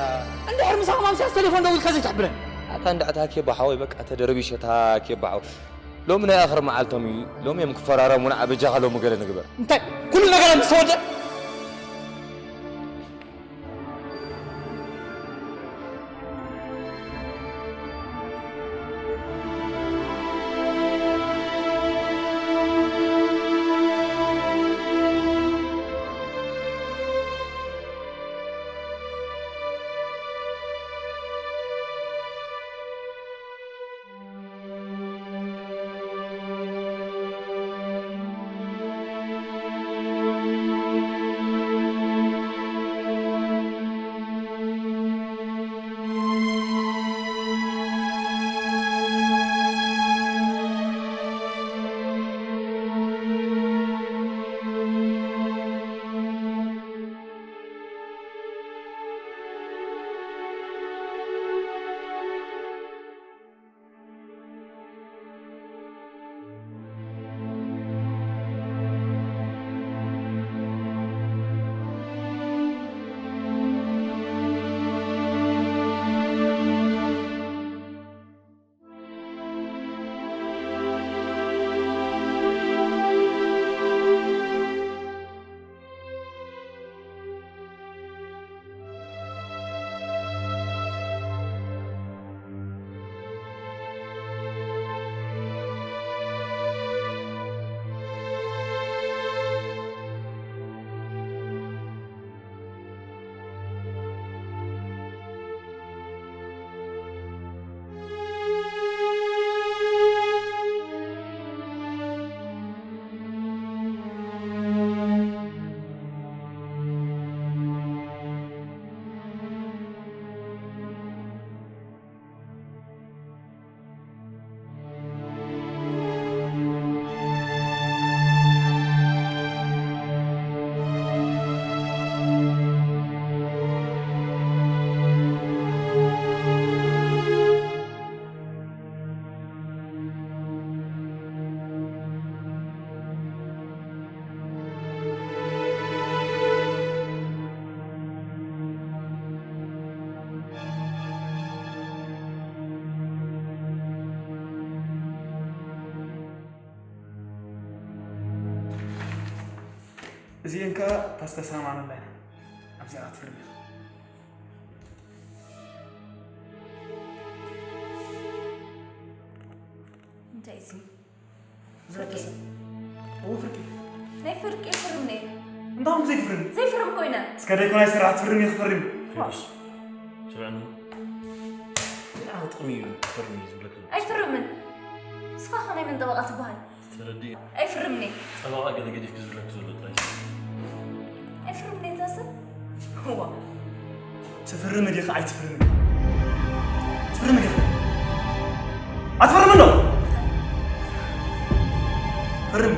እንድሕር ምሳኹም ኣምስያስ ቴሌፎን ደዊልካ ዘይትሕብረን። ኣታ እንዳ እታ ኬባ ሓወይ በቃ ተደርቢሸ እታ ኬባ ሓወይ። ሎሚ ናይ ኣኽር መዓልቶም እዩ። ሎም እዮም ክፈራረሙና በጃኻ ሎሚ ገለ ንግበር። እንታይ ኩሉ ነገር ኣብ ምስ ተወድአ? እዚኤን ከኣ እታ ዝተሰማማዕናላ ኢና። ኣብዚኣ ክትፍርም ኢኻ። እንታይ እዚ? ዘተሰ-፣ እዎ ፍርቂ። ናይ ፍርቂ ፍርም ነይሩ። እንታይ ዘይፍርም? ዘይፍርም ኮይነ። እስከ ደይኮን ኣይስራሕ ትፍርም ኢኺ ፍርም። ዋ። ስምዕኒ። እንታይ ጥቕሚ እዩ ፍርም እዩ ዝብለካ? ኣይፍርምን። ንስኻ ኸ ናይ መን ጠበቓ ትበሃል? ተረዲእ። ኣይፍርምኒ። ጠበቓ ገለ ገዲፍኪ ዝብለኪ ዘሎ ጥራይ። ኣይፍርምኒ እዛ ሰብ። እዋ። ትፍርሚ ዲኻ ኣይትፍርሚ? ትፍርሚ ዲኻ? ኣትፍርሚ ዶ? ፍርሚ።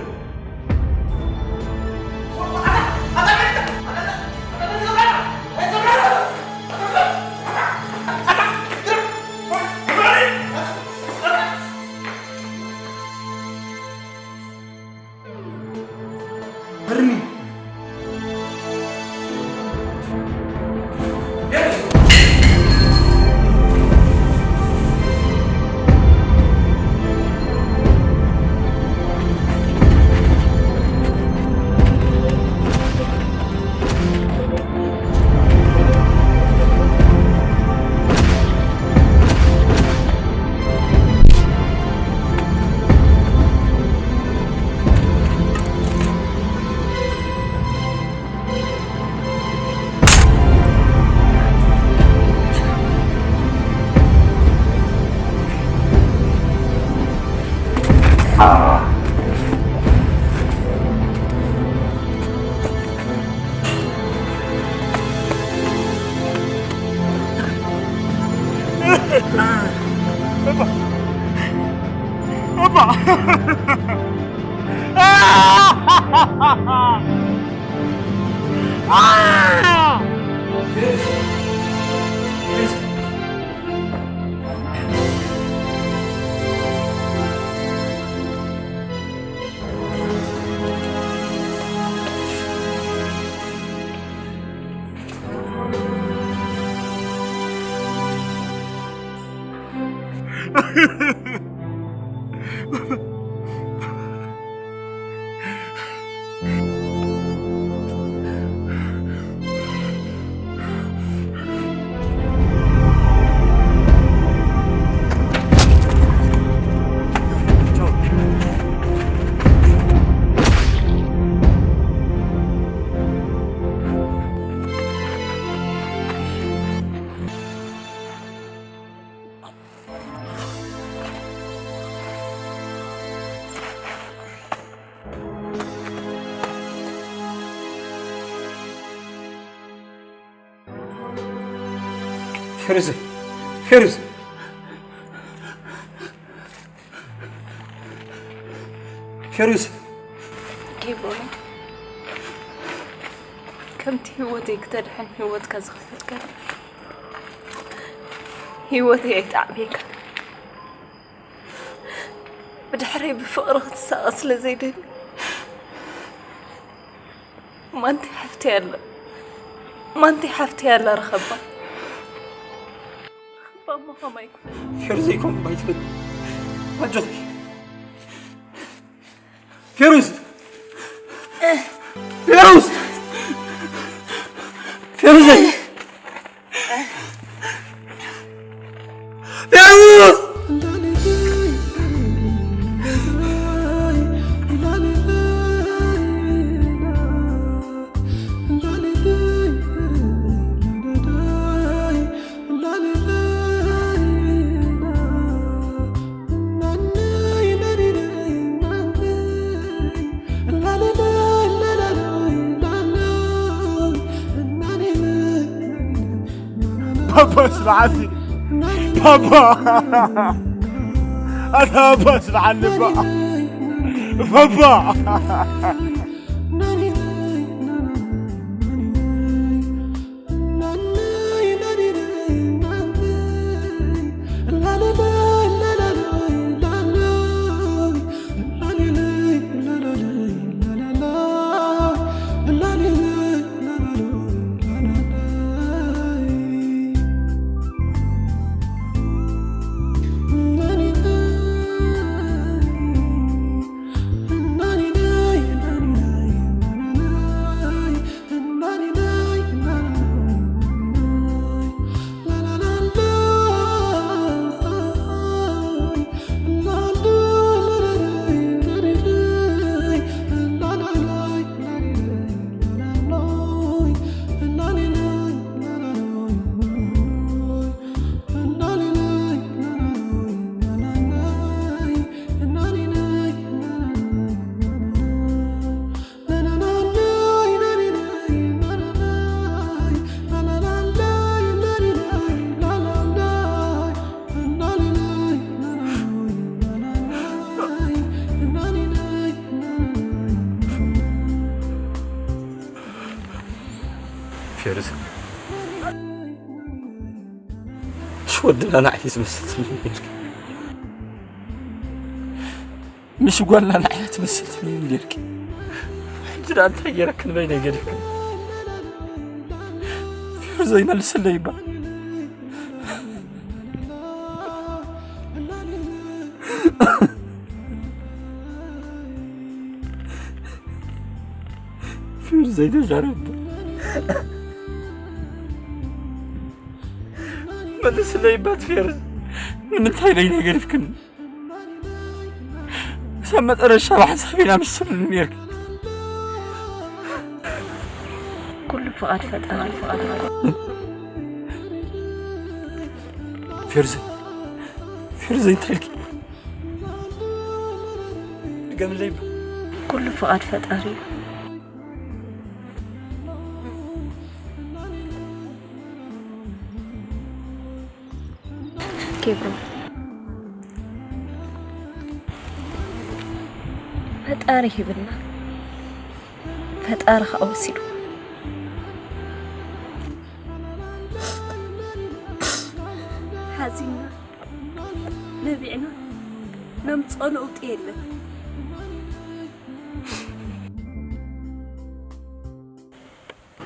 እባ እባ ፌሩዝ፣ ፌሩዝ፣ ፌሩዝ። ዲቦይ፣ ከምቲ ህይወተይ ክተድሕን ህይወትካ ዝኸፈልካኒ፣ ህይወተይ ኣይጠዓመካን። ብድሕረይ ብፍቕሪ ክትሳቐ ስለ ዘይደሊ፣ ማንቲ ሓፍተይ ኣላ። ማንቲ ሓፍተይ ኣላ፣ ርኸባ። ርኸባ እሞ ከማይ ኩነ። ፌሩዝ ዘይኮን ባይትብል። ኣጆኺ። ፌሩዝ! ፌሩዝ! ፌሩዝ! ፌሩዝ! ባባ ስምዓኒ፣ ባባ፣ ኣታ ባባ ስምዓኒ፣ ባባ፣ ባባ። ፌሩዝ፣ እሺ፣ ወድና ንዓይ ዝመስል ትብልኒ ነይርኪ። ምሽ ጓልና ንዓይ ትመስል ትብልኒ ነይርኪ። ሕጂ ደኣ እንታይ ገይረኪ ንበይነይ ገዲፍክኒ? ፌሩዝ ዘይመልስለይ እባ። ፌሩዝ ዘይተዛረብ። መልስለይ እባ ፌሩዝ። ንምንታይ በይነይ ገዲፍክኒ? ክሳብ መጨረሻ ብሓንሳብ ኢና ምስ ትብልኒ ነይርኪ። ኩሉ ፍቓድ ፈጣሪ፣ ፍቓድ ፈጣሪ። ፌሩዝ፣ ፌሩዝ እንታይ ኢልኪ? ድገምለይ እባ። ኩሉ ፍቓድ ፈጣሪ እዩ። ኬብሮ፣ ፈጣሪ ሂብና፣ ፈጣሪ ከዓ ወሲዱ። ሓዚንና ነቢዕና ነምፅኦ ለውጢ የለን።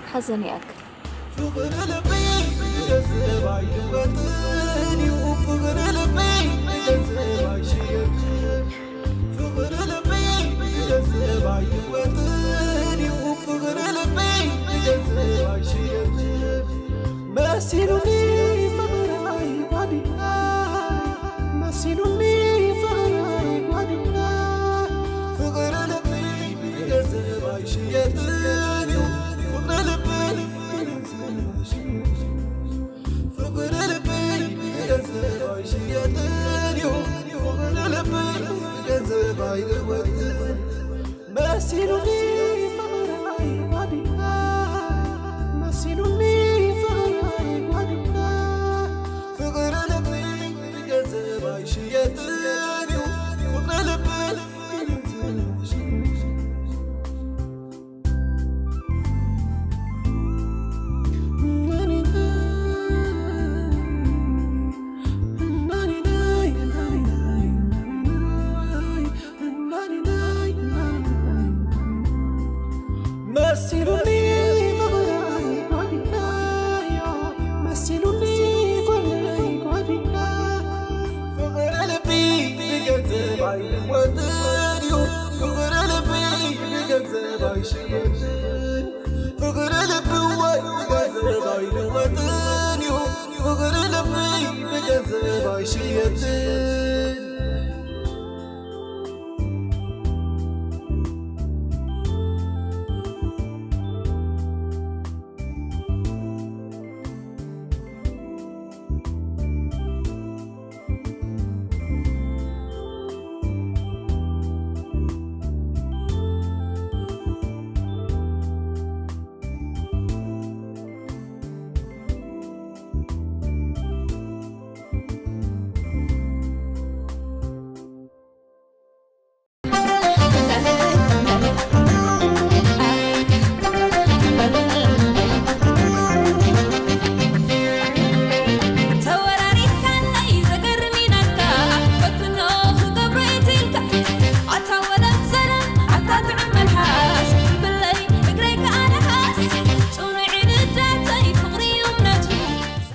ሓዘን ይኣክል። ፍቕሪ ልቢ ብገንዘብ ኣይልወጥን እዩ። ፍቕሪ ልቢ ብገንዘብ ኣይሽየጥን። ፍቕሪ ልቢ ብገንዘብ ኣይልወጥን እዩ። ፍቕሪ ልቢ ብገንዘብ ኣይሽየጥን። መሲሉኒ ፍቕራይ ጓዲና፣ መሲሉኒ ፍቕራይ ጓዲና። ፍቕሪ ልቢ ብገንዘብ ኣይሽየጥን እዩ። ፍቕሪ ልቢ ብገንዘብ ኣይሽየጥን። ፍቕሪ ልቢ ብገንዘብ ኣይሽየጥን እዩ። ፍቕሪ ልቢ ብገንዘብ ኣይልወጥን። መሲሉኒ ፍቕራይ ጓዲና፣ መሲሉኒ ፍቕራይ ጓዲና። ፍቕሪ ልቢ ብገንዘብ ኣይሽየጥን እዩ። ፍቕሪ ልቢ ብገንዘብ ኣይሽየጥን። መሲሉኒ ፍቕራይ ጓዲናዮ፣ መሲሉኒ ፍቕራይ ጓዲና። ፍቕሪ ልቢ ብገንዘብ ኣይልወጥን እዩ። ፍቕሪ ልቢ ብገንዘብ ኣይሽየጥን። ፍቕሪ ልቢ ወይ ብገንዘብ ኣይልወጥን እዩ። ፍቕሪ ልቢ ብገንዘብ ኣይሽየጥን።